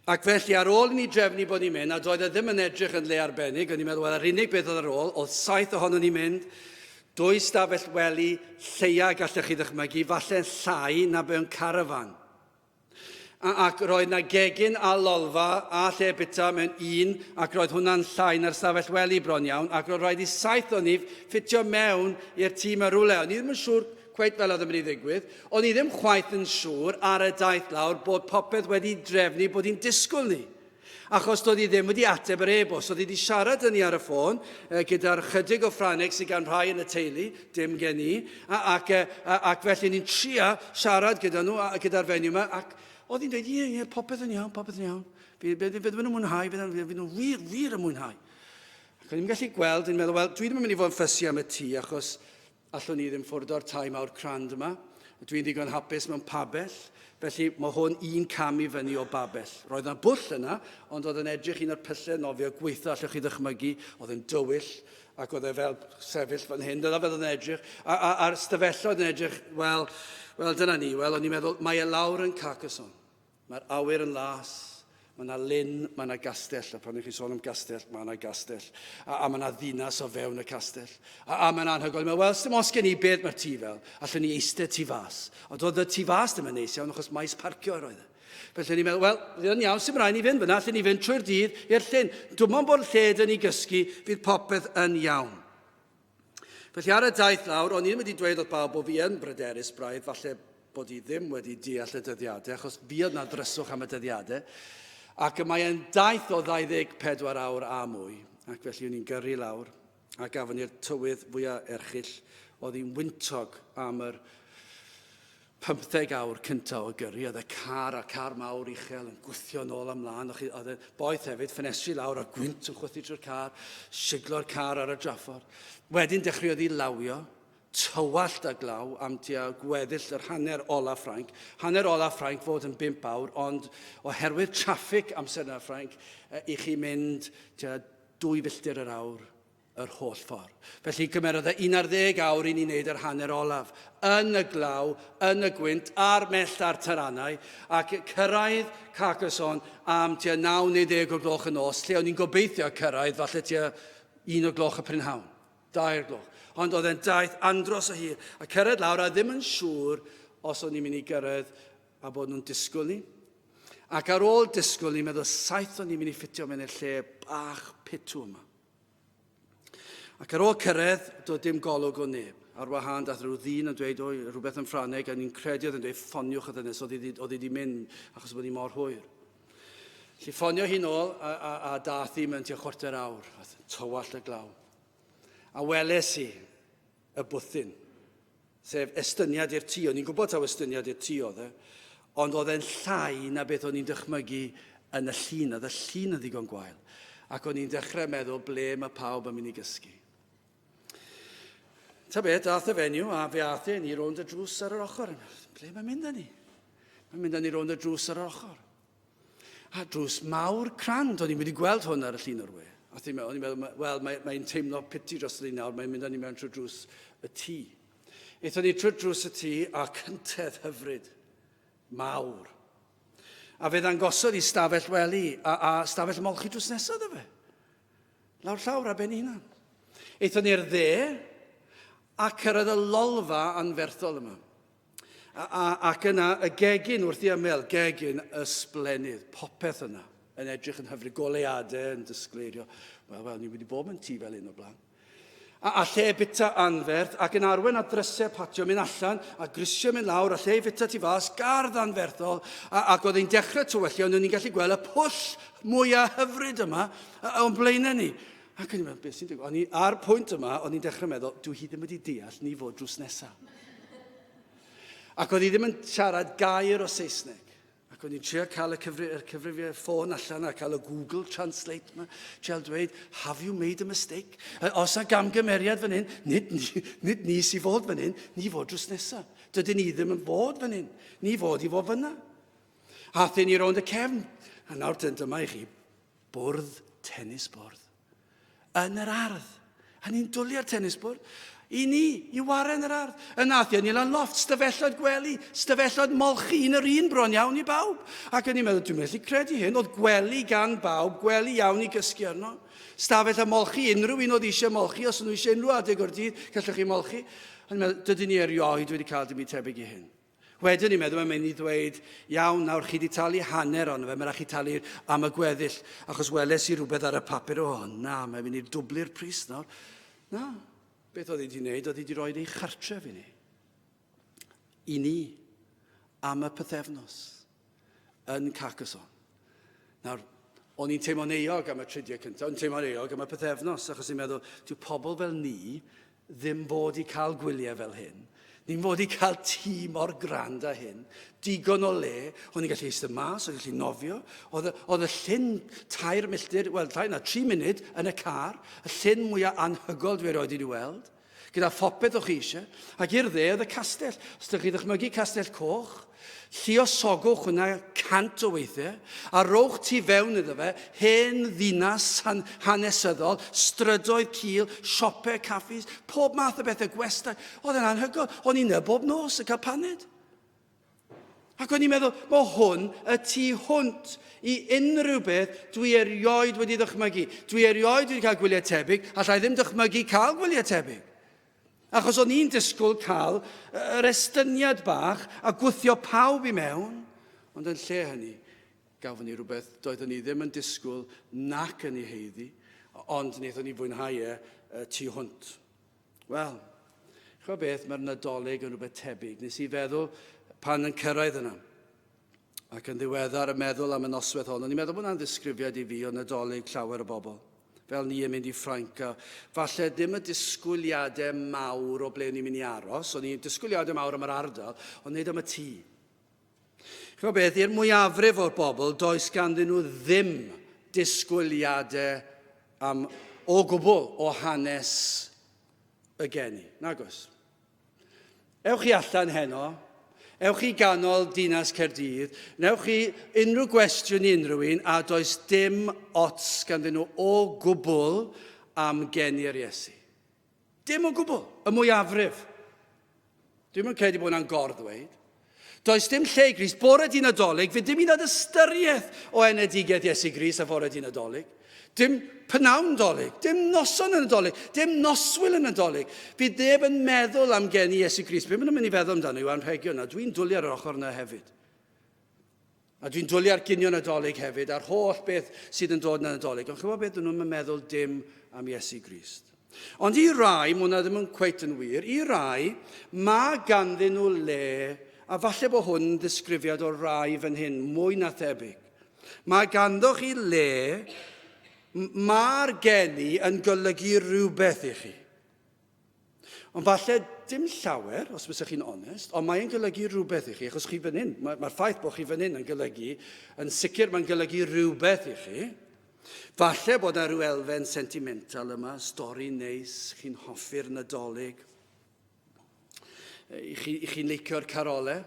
S1: Ac felly, ar ôl i ni drefnu bod ni'n mynd, a doedd e ddim yn edrych yn le arbennig, o'n i'n meddwl, wel, yr unig beth oedd ar ôl, oedd saith ohonon ni'n mynd, dwy stafell wely lleia gallech chi ddychmygu, falle'n llai na mewn carafan. Ac roedd 'na gegin a lolfa a lle bita mewn un, ac roedd hwnna'n llai na'r stafell wely bron iawn, ac roedd rhaid i saith o'n ni ffitio mewn i'r tŷ 'ma rywle. O'n i ddim yn siŵr cweit fel oedd yn mynd i ddigwydd. O'n i ddim chwaith yn siŵr ar y daith lawr bod popeth wedi drefnu bod hi'n disgwyl ni. Achos doedd hi ddim wedi ateb yr e-bost. Oedd hi wedi siarad â ni ar y ffôn gyda'r chydig o Ffrangeg sydd gan rhai yn y teulu, dim gen i, ac, ac felly ni'n trio siarad gyda nhw, gyda'r fenyw yma, ac oedd hi'n dweud, ie, ie, popeth yn iawn, popeth yn iawn. Fe fydd nhw'n mwynhau, fe fydd nhw'n wir, wir yn mwynhau. Ac o'n i'n gallu gweld, i'n meddwl, wel, dwi ddim yn mynd i fod yn ffysi am y tŷ, achos Allwn ni ddim ffwrdd o'r tai mawr crand yma. Dwi'n ddigon hapus mewn pabell, felly mae hwn un cam i fyny o babell. Roedd yna bwll yna, ond oedd yn edrych un o'r pyllau nofio gweitha allwch chi ddychmygu, oedd yn dywyll, ac oedd e fel sefyll fan hyn, dyna fel oedd yn edrych, a, a, a'r stafelloedd yn edrych, wel, wel dyna ni, wel o'n i'n meddwl, mae e lawr yn Carcassonne. Mae'r awyr yn las, Mae yna lyn, mae yna gastell, a pan ych chi'n sôn am gastell, mae yna gastell. A, a mae yna ddinas o fewn y castell. A, a mae'n anhygoel. Mae'n wel, dim os gen i beth mae'r tŷ fel. Allwn ni eistedd tu fas. Ond oedd y tu fas ddim yn neis iawn, achos maes parcio yr oedd e. Felly ni'n meddwl, wel, fydd yn iawn, sy'n rhaid ni fynd fyna, allwn ni fynd trwy'r dydd i'r llyn. Dwi'n meddwl bod lle dyn ni gysgu, fydd popeth yn iawn. Felly ar y daith lawr, o'n i ddim wedi dweud wrth bawb bod fi yn bryderus braidd, falle bod i ddim wedi deall y dyddiadau, achos fi oedd na ddryswch am y dyddiadau. Ac y mae e'n daith o 24 awr a mwy, ac felly o'n i'n gyrru lawr, a gafon ni'r tywydd fwyaf erchyll, oedd hi'n wyntog am yr 15 awr cyntaf o gyrru, oedd y car a'r car mawr uchel yn gwthio nôl a mlaen, oedd y boeth hefyd, ffenestri lawr a gwynt yn chwythu trwy'r car, siglo'r car ar y draffordd. Wedyn dechreuodd hi lawio, tywallt a glaw am tua gweddill yr hanner ola Ffrainc. Hanner ola Ffrainc fod yn 5 awr, ond oherwydd traffig amser yna Ffrainc, i chi mynd tua 2 filltir yr awr yr holl ffordd. Felly cymerodd e 11 awr i ni wneud yr hanner olaf, yn y glaw, yn y gwynt, a'r mellt a'r taranau, ac cyrraedd Carcassonne am tua 9 neu 10 o'r gloch y nos, lle o'n i'n gobeithio cyrraedd falle tua 1 o gloch y prynhawn, 2 o'r gloch. Ond oedd e'n daith andros o hir, a cyrraedd lawr a ddim yn siŵr os o'n i'n mynd i gyrraedd a bod nhw'n disgwyl ni. Ac ar ôl disgwyl ni'n meddwl saith o'n i'n mynd i ffitio mewn i'r lle bach pitw yma. Ac ar ôl cyrraedd, doedd dim golwg o neb. Ar wahân, dath rhyw ddyn yn dweud, oi, rhywbeth yn Ffrangeg, a ni'n credu oedd yn dweud, ffoniwch y ddynes, oedd hi wedi mynd achos bod hi mor hwyr. Felly ffonio hi'n ôl, a, a, a dath hi mewn tua chwarter awr, a tywallt y glaw. A weles i y bwthyn, sef estyniad i'r tŷ. O'n i'n gwybod taw estyniad i'r tŷ oedd e, ond oedd e'n llai na beth o'n i'n dychmygu yn y llun. Oedd y llun yn ddigon gwael. Ac o'n i'n dechrau meddwl ble mae pawb yn mynd i gysgu. Ta beth, dath y fenyw a fe ath e ni rownd y drws ar yr ochr. Ble mae'n mynd â ni? Mae'n mynd â ni rownd y drws ar yr ochr. A drws mawr crand, o'n i'n wedi gweld hwn ar y llun o'r we. A ti'n meddwl, o'n i'n meddwl, wel, mae'n mae teimlo piti dros ni nawr, mae'n mynd â ni mewn trwy drws y tŷ. Aethon ni trwy drws y tŷ a cyntedd hyfryd, mawr. A fe ddangosodd i stafell wely a, a stafell molchi drws nesaf iddo fe. Lawr llawr a ben ei hunan. Aethon ni'r dde a cyrraedd y lolfa anferthol yma. A, a, ac yna y gegin wrth i ymyl, gegin ysblennydd, popeth yna yn edrych yn hyfryd, goleuadau yn disgleirio. Wel, wel, ni wedi bod mewn tŷ fel un o'r blaen. A, a lle bita anferth, ac yn arwen at ddrysau patio, mynd allan, a grisiau mynd lawr, a lle i fita tu fas, gardd anferthol, a, ac oedd hi'n dechrau tywellu, ond o'n i'n gallu gweld y pwll mwyaf hyfryd yma o'n blaenau ni. Ac o'n i'n meddwl, beth sy'n digwydd? O'n i ar pwynt yma, o'n i'n dechrau meddwl, dwi hi ddim wedi deall ni fod drws nesaf. Ac oedd hi ddim yn siarad gair o Saesneg. Ac o'n i'n trio cael y, cyfri, y cyfrifiad ffôn allan a cael y Google Translate yma. Trial dweud, have you made a mistake? Os a gamgymeriad fan hyn, nid, nid ni sy'n fod fan hyn, ni fod drws nesaf. Dydyn ni ddim yn fod fan hyn, ni fod i fod fyna. A thyn ni rownd y cefn. A nawr dyma i chi Bwrdd tennis bwrdd. Yn yr ardd. A ni'n dwlu ar tennis bwrdd. I ni, i waren yr ardd. Yna athio ni lan lofft, stafelloedd gwely, stafelloedd molchi, un yr un bron iawn i bawb. Ac o'n i'n meddwl, dwi'n methu credu hyn, oedd gwely gan bawb, gwely iawn i gysgu arno. Stafell a molchi, unrhyw un oedd eisiau molchi, os nhw eisiau unrhyw adeg o'r dydd, gallwch chi molchi. O'n i'n meddwl, dydyn ni erioed wedi cael dim byd tebyg i hyn. Wedyn ni'n meddwl, mae'n mynd i ddweud, iawn, nawr chi wedi talu hanner ond fe, mae'n rhaid chi talu am y gweddill, achos weles i rhywbeth ar y papur, o na, mae'n mynd i dwblu'r pris nawr. Na, beth oedd hi wedi wneud, oedd hi wedi rhoi ei chartref i ni. I ni, am y pythefnos, yn Carcassonne. Nawr, o'n i'n teimlo'n euog am y tridiau cyntaf, o'n i'n teimlo'n euog am y pythefnos, achos i'n meddwl, dyw pobl fel ni ddim fod i cael gwyliau fel hyn. Ni'n fod i cael tŷ mor grand â hyn. Digon o le. O'n i'n gallu eistedd mas, o'n i'n gallu nofio. Oedd, oedd y llyn tair milltir, wel, llai na, tri munud yn y car. Y llyn mwyaf anhygol dwi erioed wedi weld. Gyda phopeth o'ch chi eisiau. Ac i'r dde oedd y castell. Os ydych chi ddychmygu castell coch, Lluosogwch hwnna 100 o weithiau, a rowch tu fewn iddo fe hen ddinas hanesyddol, strydoedd cul, siopau, caffis, pob math o bethau, gwestai. Oedd e'n anhygoel. O'n i'n yna bob nos yn cael paned. Ac o'n i'n meddwl, mae hwn y tu hwnt i unrhyw beth dwi erioed wedi ddychmygu. Dwi erioed wedi cael gwyliau tebyg, allai ddim dychmygu cael gwyliau tebyg. Achos o'n i'n disgwyl cael yr estyniad bach a gwthio pawb i mewn, ond yn lle hynny, gafon ni rhywbeth doeddwn ni ddim yn disgwyl nac yn ei heiddi, ond wnaethon ni fwynhau e tu hwnt. Wel, chwa beth, mae'r Nadolig yn rhywbeth tebyg. Nes i feddwl pan yn cyrraedd yna, ac yn ddiweddar yn meddwl am y noswaith hon, o'n i'n meddwl bod hwnna'n ddisgrifiad i fi o Nadolig llawer o bobl. Fel ni yn mynd i Ffrainc, a falle ddim y disgwyliadau mawr o ble o'n i'n mynd i aros, o'n i'n disgwyliadau mawr am yr ardal, ond nid am y tŷ. Chwa beth, i'r mwyafrif o'r bobl, does ganddyn nhw ddim disgwyliadau am o gwbl o hanes y geni. Nag oes. Ewch chi allan heno, ewch chi ganol dinas Caerdydd, newch chi unrhyw gwestiwn i unrhyw un, a does dim ots ganddyn nhw o gwbl am geni'r Iesu. Dim o gwbl, y mwyafrif. Dwi'm yn credu bod hwnna'n gor-ddweud. Does dim lle i Grist. Bore di Nadolig, fydd dim un oed ystyriaeth o enedigaeth Iesu Grist a fore di Nadolig. Dim pnawn Dolig, dim noson yn Nadolig, dim noswyl yn Nadolig. Fydd neb yn meddwl am geni Iesu Grist. Be maen nhw'n mynd i feddwl amdano yw anrhegion, a dwi'n dwlu ar yr ochr yna hefyd. A dwi'n dwlu ar ginio Nadolig hefyd, a'r holl beth sydd yn dod yn Nadolig. Ond chymod beth, dyn nhw'n meddwl dim am Iesu Grist. Ond i rai, mae hwnna ddim yn cweit yn wir, i rai, mae ganddyn nhw le, a falle bod hwn yn ddisgrifiad o rai fan hyn, mwy na thebyg. Mae ganddo chi le, mae'r geni yn golygu rhywbeth i chi. Ond falle dim llawer, os fysech chi'n onest, ond mae'n golygu rhywbeth i chi, achos chi fan hyn. Mae'r mae ffaith bod chi fan hyn yn golygu, yn sicr mae'n golygu rhywbeth i chi. Falle bod yna rhyw elfen sentimental yma, stori neis, chi'n hoffi'r Nadolig. I chi'n chi licio'r carolau.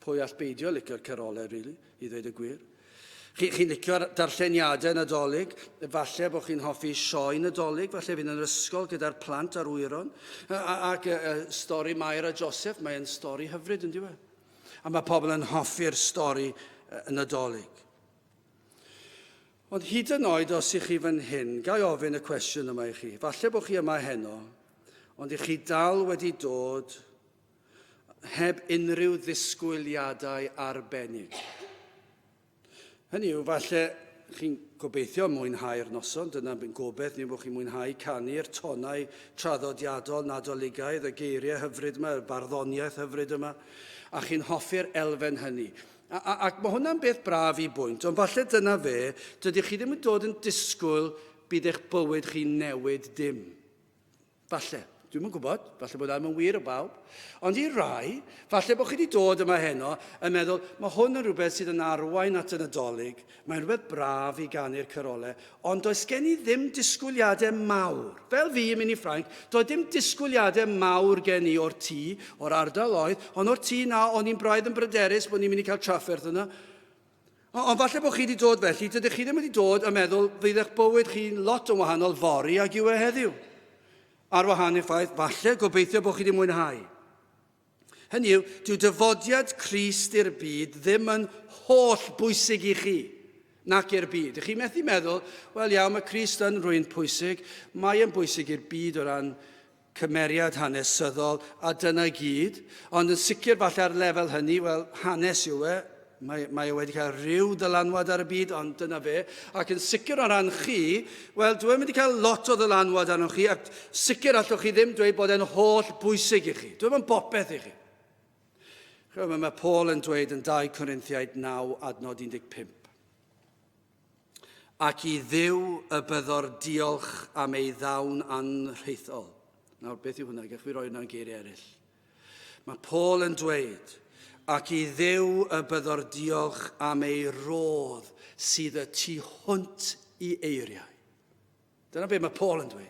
S1: Pwy all beidio licio'r carolau, really, i ddweud y gwir? Chi'n chi licio'r darlleniadau Nadolig, falle bod chi'n hoffi sioe Nadolig, falle fynd yn yr ysgol gyda'r plant a'r wyron. Ac stori Mair a Joseph, mae'n stori hyfryd yn diwedd. A mae pobl yn hoffi'r stori Nadolig. Ond hyd yn oed os ych chi fan hyn, ga i ofyn y cwestiwn yma i chi. Falle bod chi yma heno, ond ych chi dal wedi dod heb unrhyw ddisgwyliadau arbennig. Hynny yw, falle chi'n gobeithio mwynhau'r noson, dyna byn gobeith ni bod chi'n mwynhau canu'r tonau traddodiadol Nadoligaidd, y geiriau hyfryd yma, y barddoniaeth hyfryd yma, a chi'n hoffi'r elfen hynny. A, a, ac mae hwnna'n beth braf i bwynt, ond falle dyna fe, dydych chi ddim yn dod yn disgwyl bydd eich bywyd chi'n newid dim. Falle. Dwi'm yn gwybod, falle bod ddim yn wir o bawb. Ond i rai, falle bod chi wedi dod yma heno yn meddwl, mae hwn yn rhywbeth sydd yn arwain at y Nadolig, mae'n rhywbeth braf i ganu'r carolau, ond does gen i ddim disgwyliadau mawr. Fel fi yn mynd i Ffrainc, doedd dim disgwyliadau mawr gen i o'r tŷ, o'r ardal oedd, ond o'r tŷ na, o'n i'n braidd yn bryderus bod ni'n mynd i cael trafferth yna. Ond falle bod chi wedi dod felly, dydych chi ddim wedi dod yn meddwl fydd eich bywyd chi'n lot yn wahanol fory ag yw e heddiw. Ar wahân i'r ffaith, falle, gobeithio bod chi wedi mwynhau. Hynny yw, dyw dyfodiad Crist i'r byd ddim yn holl bwysig i chi, nac i'r byd. Ych chi methu meddwl, wel iawn, mae Crist yn rhywun pwysig, mae yn bwysig i'r byd o ran cymeriad hanesyddol, a dyna i gyd. Ond yn sicr falle ar lefel hynny, wel, hanes yw e, mae, mae e wedi cael rhyw ddylanwad ar y byd, ond dyna fe. Ac yn sicr o ran chi, wel, dwi wedi cael lot o ddylanwad arnoch chi, ac sicr allwch chi ddim dweud bod e'n holl bwysig i chi. Dwi yn bopeth i chi. Chymod, mae Paul yn dweud yn 2 Corinthiaid 9 adnod 15. Ac i Dduw y byddo'r diolch am ei ddawn anrhaethol. Nawr, beth yw hwnna? Gallwch fi roi hwnna'n geiriau eraill. Mae Paul yn dweud, ac i Dduw y byddo'r diolch am ei rodd sydd y tu hwnt i eiriau. Dyna beth mae Paul yn dweud.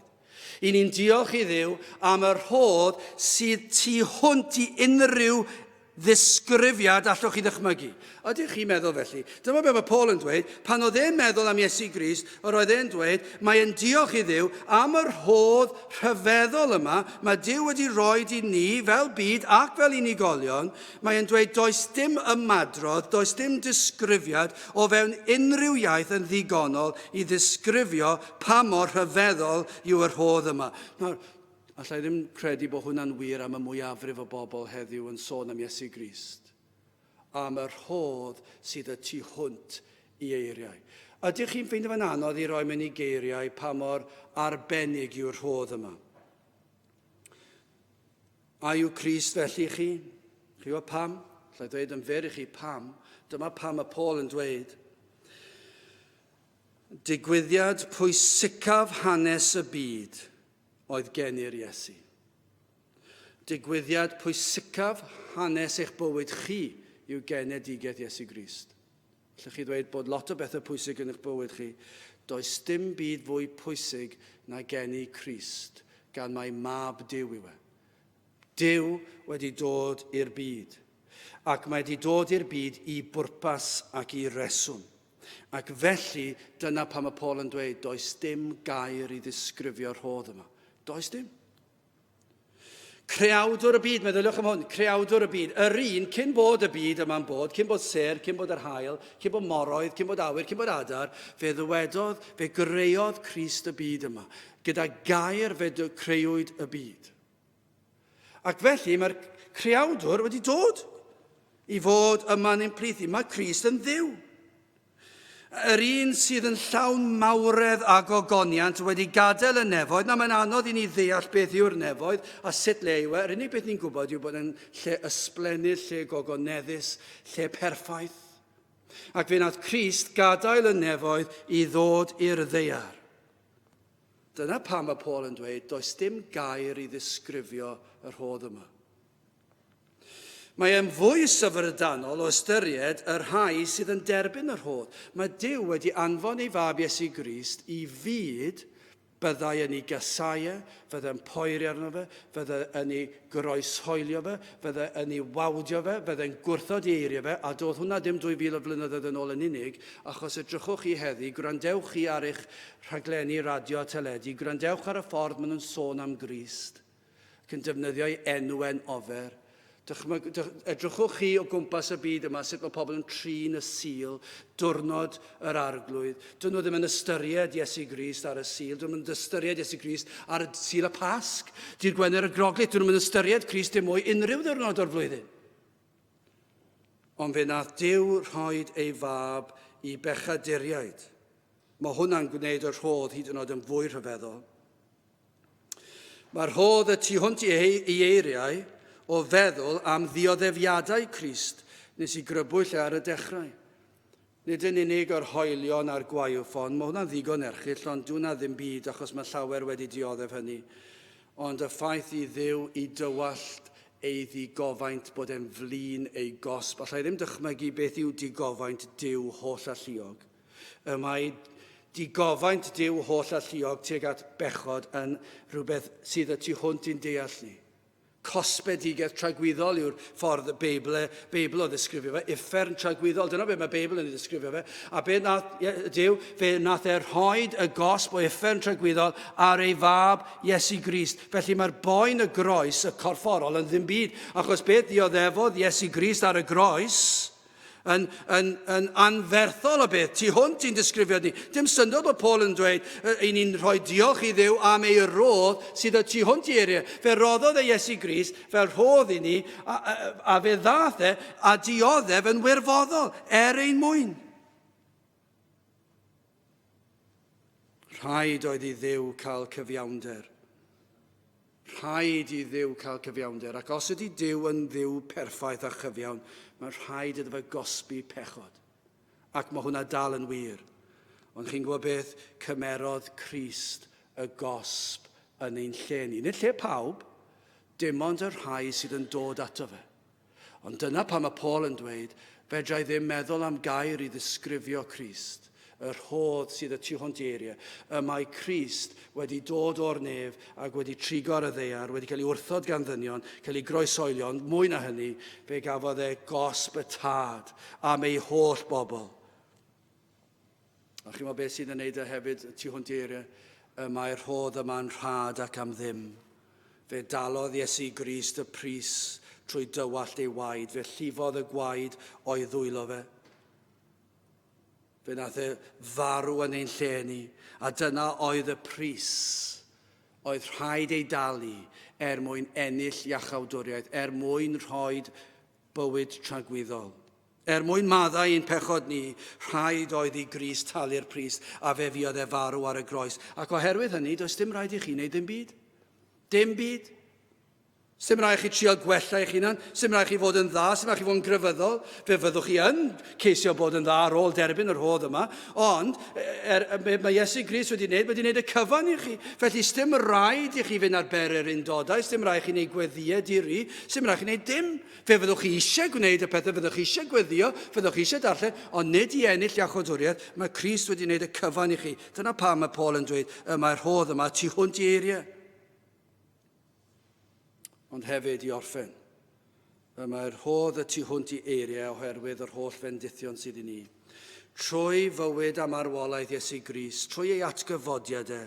S1: I ni'n diolch i Dduw am y rhodd sydd tu hwnt i unrhyw ddisgrifiad allwch chi ddychmygu. Ydych chi'n meddwl felly? Dyma beth mae Paul yn dweud. Pan oedd e'n meddwl am Iesu Grist, yr oedd e'n dweud, mae e'n diolch i Dduw am yr rhodd rhyfeddol yma mae Duw wedi rhoi i ni fel byd ac fel unigolion. Mae e'n dweud does dim ymadrodd, does dim disgrifiad o fewn unrhyw iaith yn ddigonol i ddisgrifio pa mor rhyfeddol yw y rhodd yma. Nawr, Alla i ddim credu bod hwnna'n wir am y mwyafrif o bobl heddiw yn sôn am Iesu Grist, am y rhodd sydd y tu hwnt i eiriau. Ydych chi'n ffeindio fe'n anodd i roi mewn i geiriau pa mor arbennig yw'r rhodd yma? A yw Crist felly i chi? Chi gwybod pam? Alla i ddweud yn fyr i chi pam. Dyma pam y Paul yn dweud, Digwyddiad pwysicaf hanes y byd oedd geni'r Iesu. Digwyddiad pwysicaf hanes eich bywyd chi yw genedigaeth Iesu Grist. Allwch chi ddweud bod lot o bethau pwysig yn eich bywyd chi. Does dim byd fwy pwysig na geni Crist, gan mai mab Duw yw e. Duw wedi dod i'r byd, ac mae wedi dod i'r byd i bwrpas ac i reswm. Ac felly, dyna pam mae Paul yn dweud, does dim gair i ddisgrifio'r rhodd yma. Does dim. Creawdwr y byd, meddyliwch am hwn, creawdwr y byd, yr un cyn bod y byd yma'n bod, cyn bod sêr, cyn bod yr haul, cyn bod moroedd, cyn bod awyr, cyn bod adar, fe ddywedodd, fe greodd Crist y byd yma. Gyda gair fe creuwyd y byd. Ac felly mae'r creawdwr wedi dod i fod yma'n ein plith ni. Mae Crist yn Dduw. Yr un sydd yn llawn mawredd a gogoniant wedi gadael y nefoedd. Na, mae'n anodd i ni ddeall beth yw'r nefoedd a sut le yw e. Yr unig beth ni'n gwybod yw bod yn lle ysblennydd, lle gogoneddus, lle perffaith. Ac fe wnaeth Crist gadael y nefoedd i ddod i'r ddaear. Dyna pam mae Paul yn dweud, does dim gair i ddisgrifio y rhodd yma. Mae e'n fwy syfrdanol o ystyried y rhai sydd yn derbyn y rhodd. Mae Duw wedi anfon ei fab Iesu Grist i fyd byddai yn ei gasau e, fyddai'n poeri arno fe, fyddai yn ei groeshoelio fe, fyddai yn ei wawdio fe, fyddai'n gwrthod ei eiriau fe, a doedd hwnna ddim 2000 o flynyddoedd yn ôl yn unig, achos edrychwch chi heddi, gwrandewch chi ar eich rhaglenni radio a teledu, gwrandewch ar y ffordd maen nhw'n sôn am Grist ac yn defnyddio ei enw e'n ofer. Dychmyg, dych, edrychwch chi o gwmpas y byd yma sut mae pobl yn trin y Sul, diwrnod yr Arglwydd. Dyn nhw ddim yn ystyried Iesu Grist ar y Sul, dyn nhw'n ystyried Iesu Grist ar y Sul y Pasg, dydd Gwener y Groglith, dyn nhw'n ystyried Crist dim mwy unrhyw ddiwrnod o'r flwyddyn. Ond fe wnaeth Duw rhoid ei fab i bechaduriaid. Mae hwnna'n gwneud y rhodd hyd yn oed yn fwy rhyfeddol. Mae'r rhodd y tu hwnt i, i eiriau o feddwl am ddioddefiadau Crist nes i grybwyll e ar y dechrau. Nid yn unig yr hoelion a'r gwaywffon, mae hwnna'n ddigon erchyll, ond dw 'na ddim byd achos mae llawer wedi dioddef hynny. Ond y ffaith i Dduw i dywallt ei ddigofaint bod e'n flin ei gosb. Alla i ddim dychmygu beth yw digofaint Duw holl-alluog. Y mae digofaint Duw holl-alluog tuag at bechod yn rhywbeth sydd y tu hwnt i'n deall ni. Cosbedigaeth tragwyddol yw'r ffordd y Beibl, Beibl o ddisgrifio fe. Uffern tragwyddol, dyna beth mae Beibl yn ei ddisgrifio fe. A be nath Duw, fe nath e rhoid y gosb o uffern tragwyddol ar ei fab Iesu Grist. Felly mae'r boen y groes, y corfforol, yn ddim byd. Achos beth ddioddefodd Iesu Grist ar y groes, yn, yn, yn anferthol o beth, tu hwnt i'n disgrifiad ni. Dim syndod bod Paul yn dweud, i ni'n rhoi diolch i Dduw am ei rodd sydd y tu hwnt i eiriau. Fe roddodd e Iesu Grist fel rhodd i ni, a, a, a fe ddath e a dioddef yn wirfoddol er ein mwyn. Rhaid oedd i Dduw cael cyfiawnder. Rhaid i Dduw cael cyfiawnder, ac os ydy Duw yn Dduw perffaith a chyfiawn, mae'n rhaid iddo fe gosbi pechod. Ac mae hwnna dal yn wir. Ond chi'n gwybod beth? Cymerodd Crist y gosb yn ein lle ni. Nid lle pawb, dim ond y rhai sydd yn dod ato fe. Ond dyna pam mae Paul yn dweud, fedra i ddim meddwl am gair i ddisgrifio Crist. Y rhodd sydd y tu hwnt i eiriau. Y mae Crist wedi dod o'r nef ac wedi trigo ar y ddaear, wedi cael ei wrthod gan ddynion, cael ei groesoelio, ond mwy na hynny, fe gafodd e gosb y tad am ei holl bobl. A chi'n meddwl beth sydd yn neud e hefyd y tu hwnt i eiriau? Y mae'r rhodd yma'n rhad ac am ddim. Fe dalodd Iesu Grist y pris trwy dywallt ei waed, fe llifodd y gwaed o'i ddwylo fe. Fe nath e farw yn ein lle ni, a dyna oedd y pris oedd rhaid ei dalu er mwyn ennill iachawdwriaeth, er mwyn rhoi bywyd tragwyddol. Er mwyn maddau ein pechod ni, rhaid oedd i Grist talu'r pris, a fe fuodd e farw ar y groes. Ac oherwydd hynny, does dim rhaid i chi wneud dim byd. Dim byd. Sdim rhaid chi trio gwella eich hunan, sdim rhaid chi fod yn dda, sdim rhaid chi fod yn grefyddol. Fe fyddwch chi yn ceisio bod yn dda ar ôl derbyn yr rhodd yma, ond er, er, mae Iesu Grist wedi wneud, wedi wneud y cyfan i chi. Felly sdim rhaid i chi fynd ar beryr undodau, sdim rhaid chi wneud gweddïau di-ri, sdim rhaid chi wneud dim. Fe fyddwch chi eisiau gwneud y pethau, fyddwch chi eisiau gweddio, fyddwch chi eisiau darllen, ond nid i ennill iachawdwriaeth, mae Crist wedi wneud y cyfan i chi. Dyna pam mae Paul yn dweud, y mae'r rhodd yma tu hwnt i eiriau. Ond hefyd i orffen, y mae'r rhodd y tu hwnt i eiriau oherwydd yr holl fendithion sydd i ni. Trwy fywyd a marwolaeth Iesu Grist, trwy ei atgyfodiad e,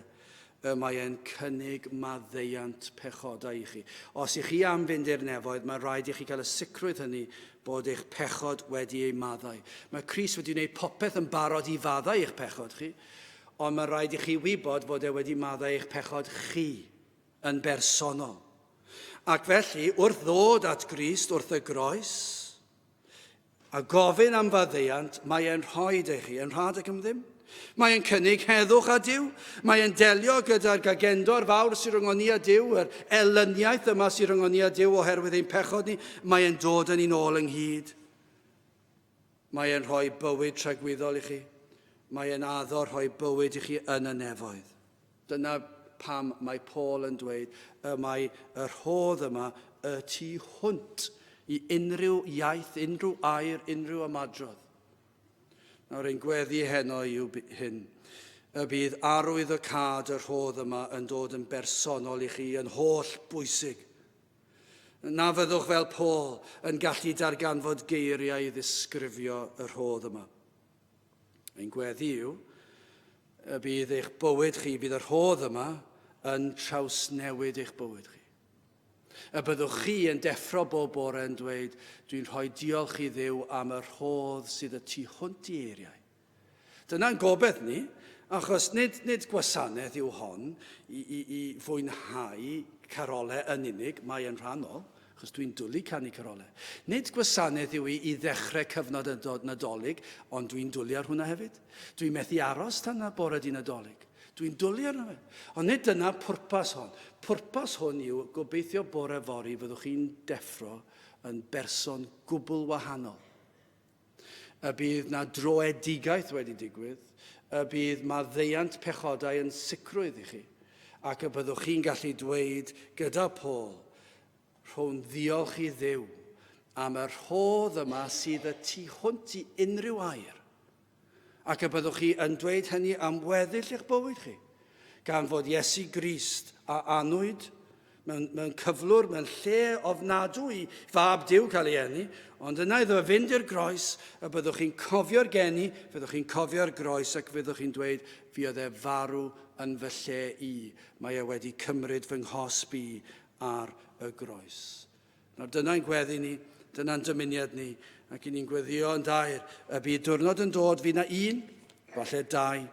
S1: y mae e'n cynnig maddeuant pechodau i chi. Os ych chi am fynd i'r nefoedd, mae rhaid i chi gael y sicrwydd hynny bod eich pechod wedi ei maddau. Mae Crist wedi gwneud popeth yn barod i faddau eich pechod chi, ond mae rhaid i chi wybod fod e wedi maddau eich pechod chi yn bersonol. Ac felly, wrth ddod at Grist wrth y groes, a gofyn am faddeuant, mae e'n rhoi i chi, yn rhad ac am ddim. Mae e'n cynnig heddwch â Duw. Mae e'n delio gyda'r gagendor fawr sy'n rhwng ni a Duw, yr elyniaeth yma sy'n rhwng ni a Duw oherwydd ein pechod ni. Mae e'n dod yn ni'n ôl ynghyd. Mae e'n rhoi bywyd tragwyddol i chi. Mae e'n addo rhoi bywyd i chi yn y nefoedd. Dyna pam mae Paul yn dweud y mae y rhodd yma y tu hwnt i unrhyw iaith, unrhyw air, unrhyw ymadrodd. Nawr ein gweddi heno yw hyn. Y bydd arwydd y cad y rhodd yma yn dod yn bersonol i chi yn holl bwysig. Na fyddwch fel Paul yn gallu darganfod geiriau i ddisgrifio y rhodd yma. Ein gweddi yw y bydd eich bywyd chi, bydd y rhodd yma yn trawsnewid eich bywyd chi. Y byddwch chi yn deffro bob bore yn dweud, dwi'n rhoi diolch i Dduw am y rhodd sydd y tu hwnt i eiriau. Dyna'n gobeith ni, achos nid, nid gwasanaeth yw hon i, i, i fwynhau carolau yn unig, mae yn rhannol, achos dwi'n dwlu canu carolau. Nid gwasanaeth yw i, i ddechrau cyfnod y Nadolig, ond dwi'n dwlu ar hwnna hefyd. Dwi'n methu aros tan y bore di Nadolig. Dwi'n dwlu arno fe. Ond nid dyna pwrpas hon. Pwrpas hwn yw gobeithio bore fory fyddwch chi'n deffro yn berson gwbl wahanol. Y bydd na droedigaeth wedi digwydd, y bydd maddeuant pechodau yn sicrwydd i chi, ac y byddwch chi'n gallu dweud gyda Paul, rhown ddiolch i Dduw am y rhodd yma sydd y tu hwnt i unrhyw air. Ac y byddwch chi yn dweud hynny am weddill eich bywyd chi, gan fod Iesu Grist a anwyd mewn, mewn cyflwr, mewn lle ofnadwy i fab Duw cael ei eni, ond yna iddo fe fynd i'r groes, y byddwch chi'n cofio'r geni, fyddwch chi'n cofio'r groes ac fyddwch chi'n dweud, fi oedd e farw yn fy lle i, mae e wedi cymryd fy nghosb i ar y groes. Nawr dyna'n gweddi ni, dyna'n dymuniad ni, ac i ni'n gweddio yn dair, y bydd diwrnod yn dod, fydd na un, falle dau,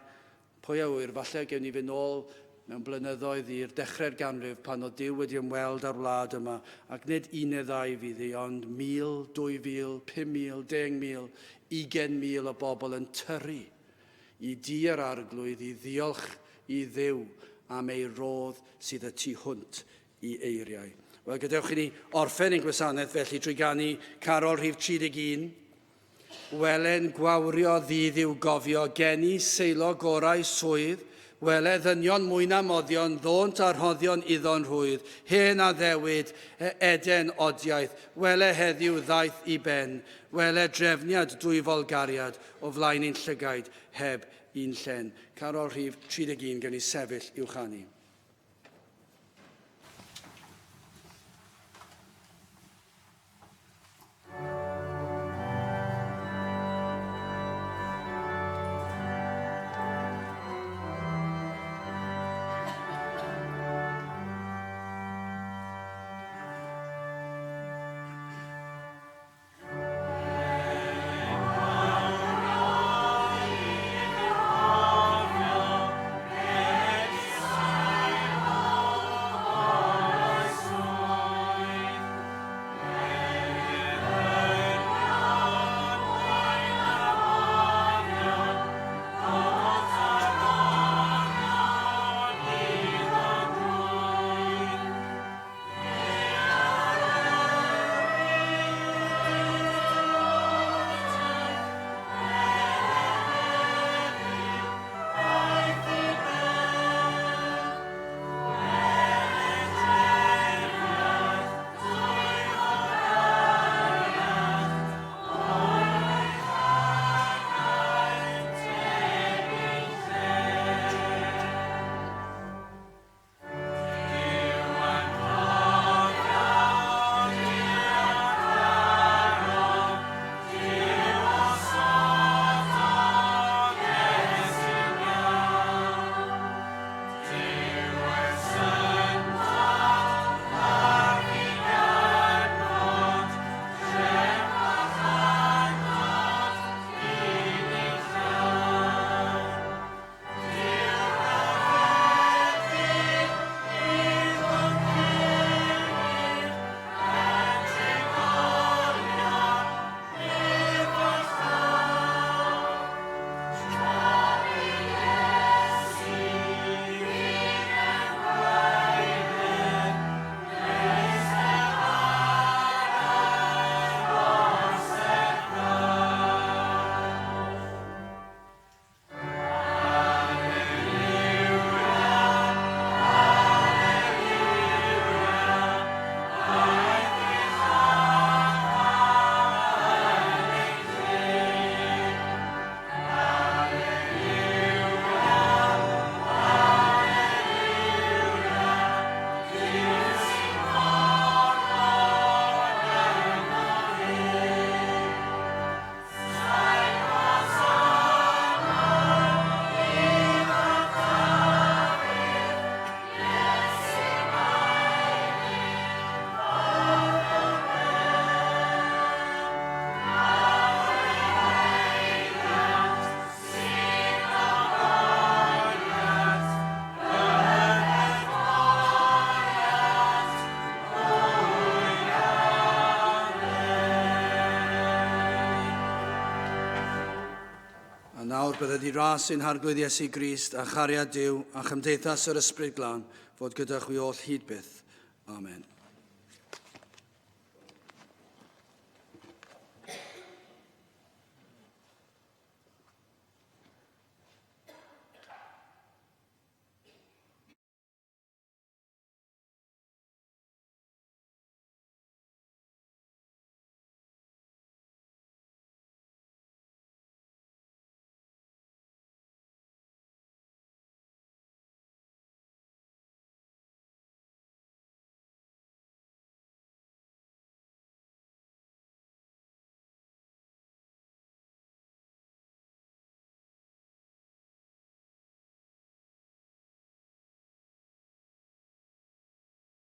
S1: pwy a ŵyr, falle gewn ni fynd nôl mewn blynyddoedd i'r dechrau'r ganrif pan oedd Duw wedi ymweld â'r wlad yma, ac nid un neu ddau fydd hi, ond 1,000, 2,000, 5,000, 10,000, 20,000 o bobl yn tyrru i dŷ yr Arglwydd i ddiolch i Dduw am ei rodd sydd y tu hwnt i eiriau. Wel, gadewch i ni orffen ein gwasanaeth felly trwy ganu carol rhif 31. Welen gwawrio ddydd i'w gofio, geni seilo gorau swydd, Wele ddynion mwy na moddion, ddônt a rhoddion iddo'n rhwydd, hen addewid, Eden odiaeth, wele heddiw ddaeth i ben, wele drefniad dwyfol gariad o flaen ein llygaid heb un llen. Carol rhif 31, gewn ni sefyll i'w chanu. A nawr bydded i ras ein Harglwydd Iesu Grist a chariad Duw a chymdeithas yr Ysbryd Glân fod gyda chwi oll hyd byth. Amen.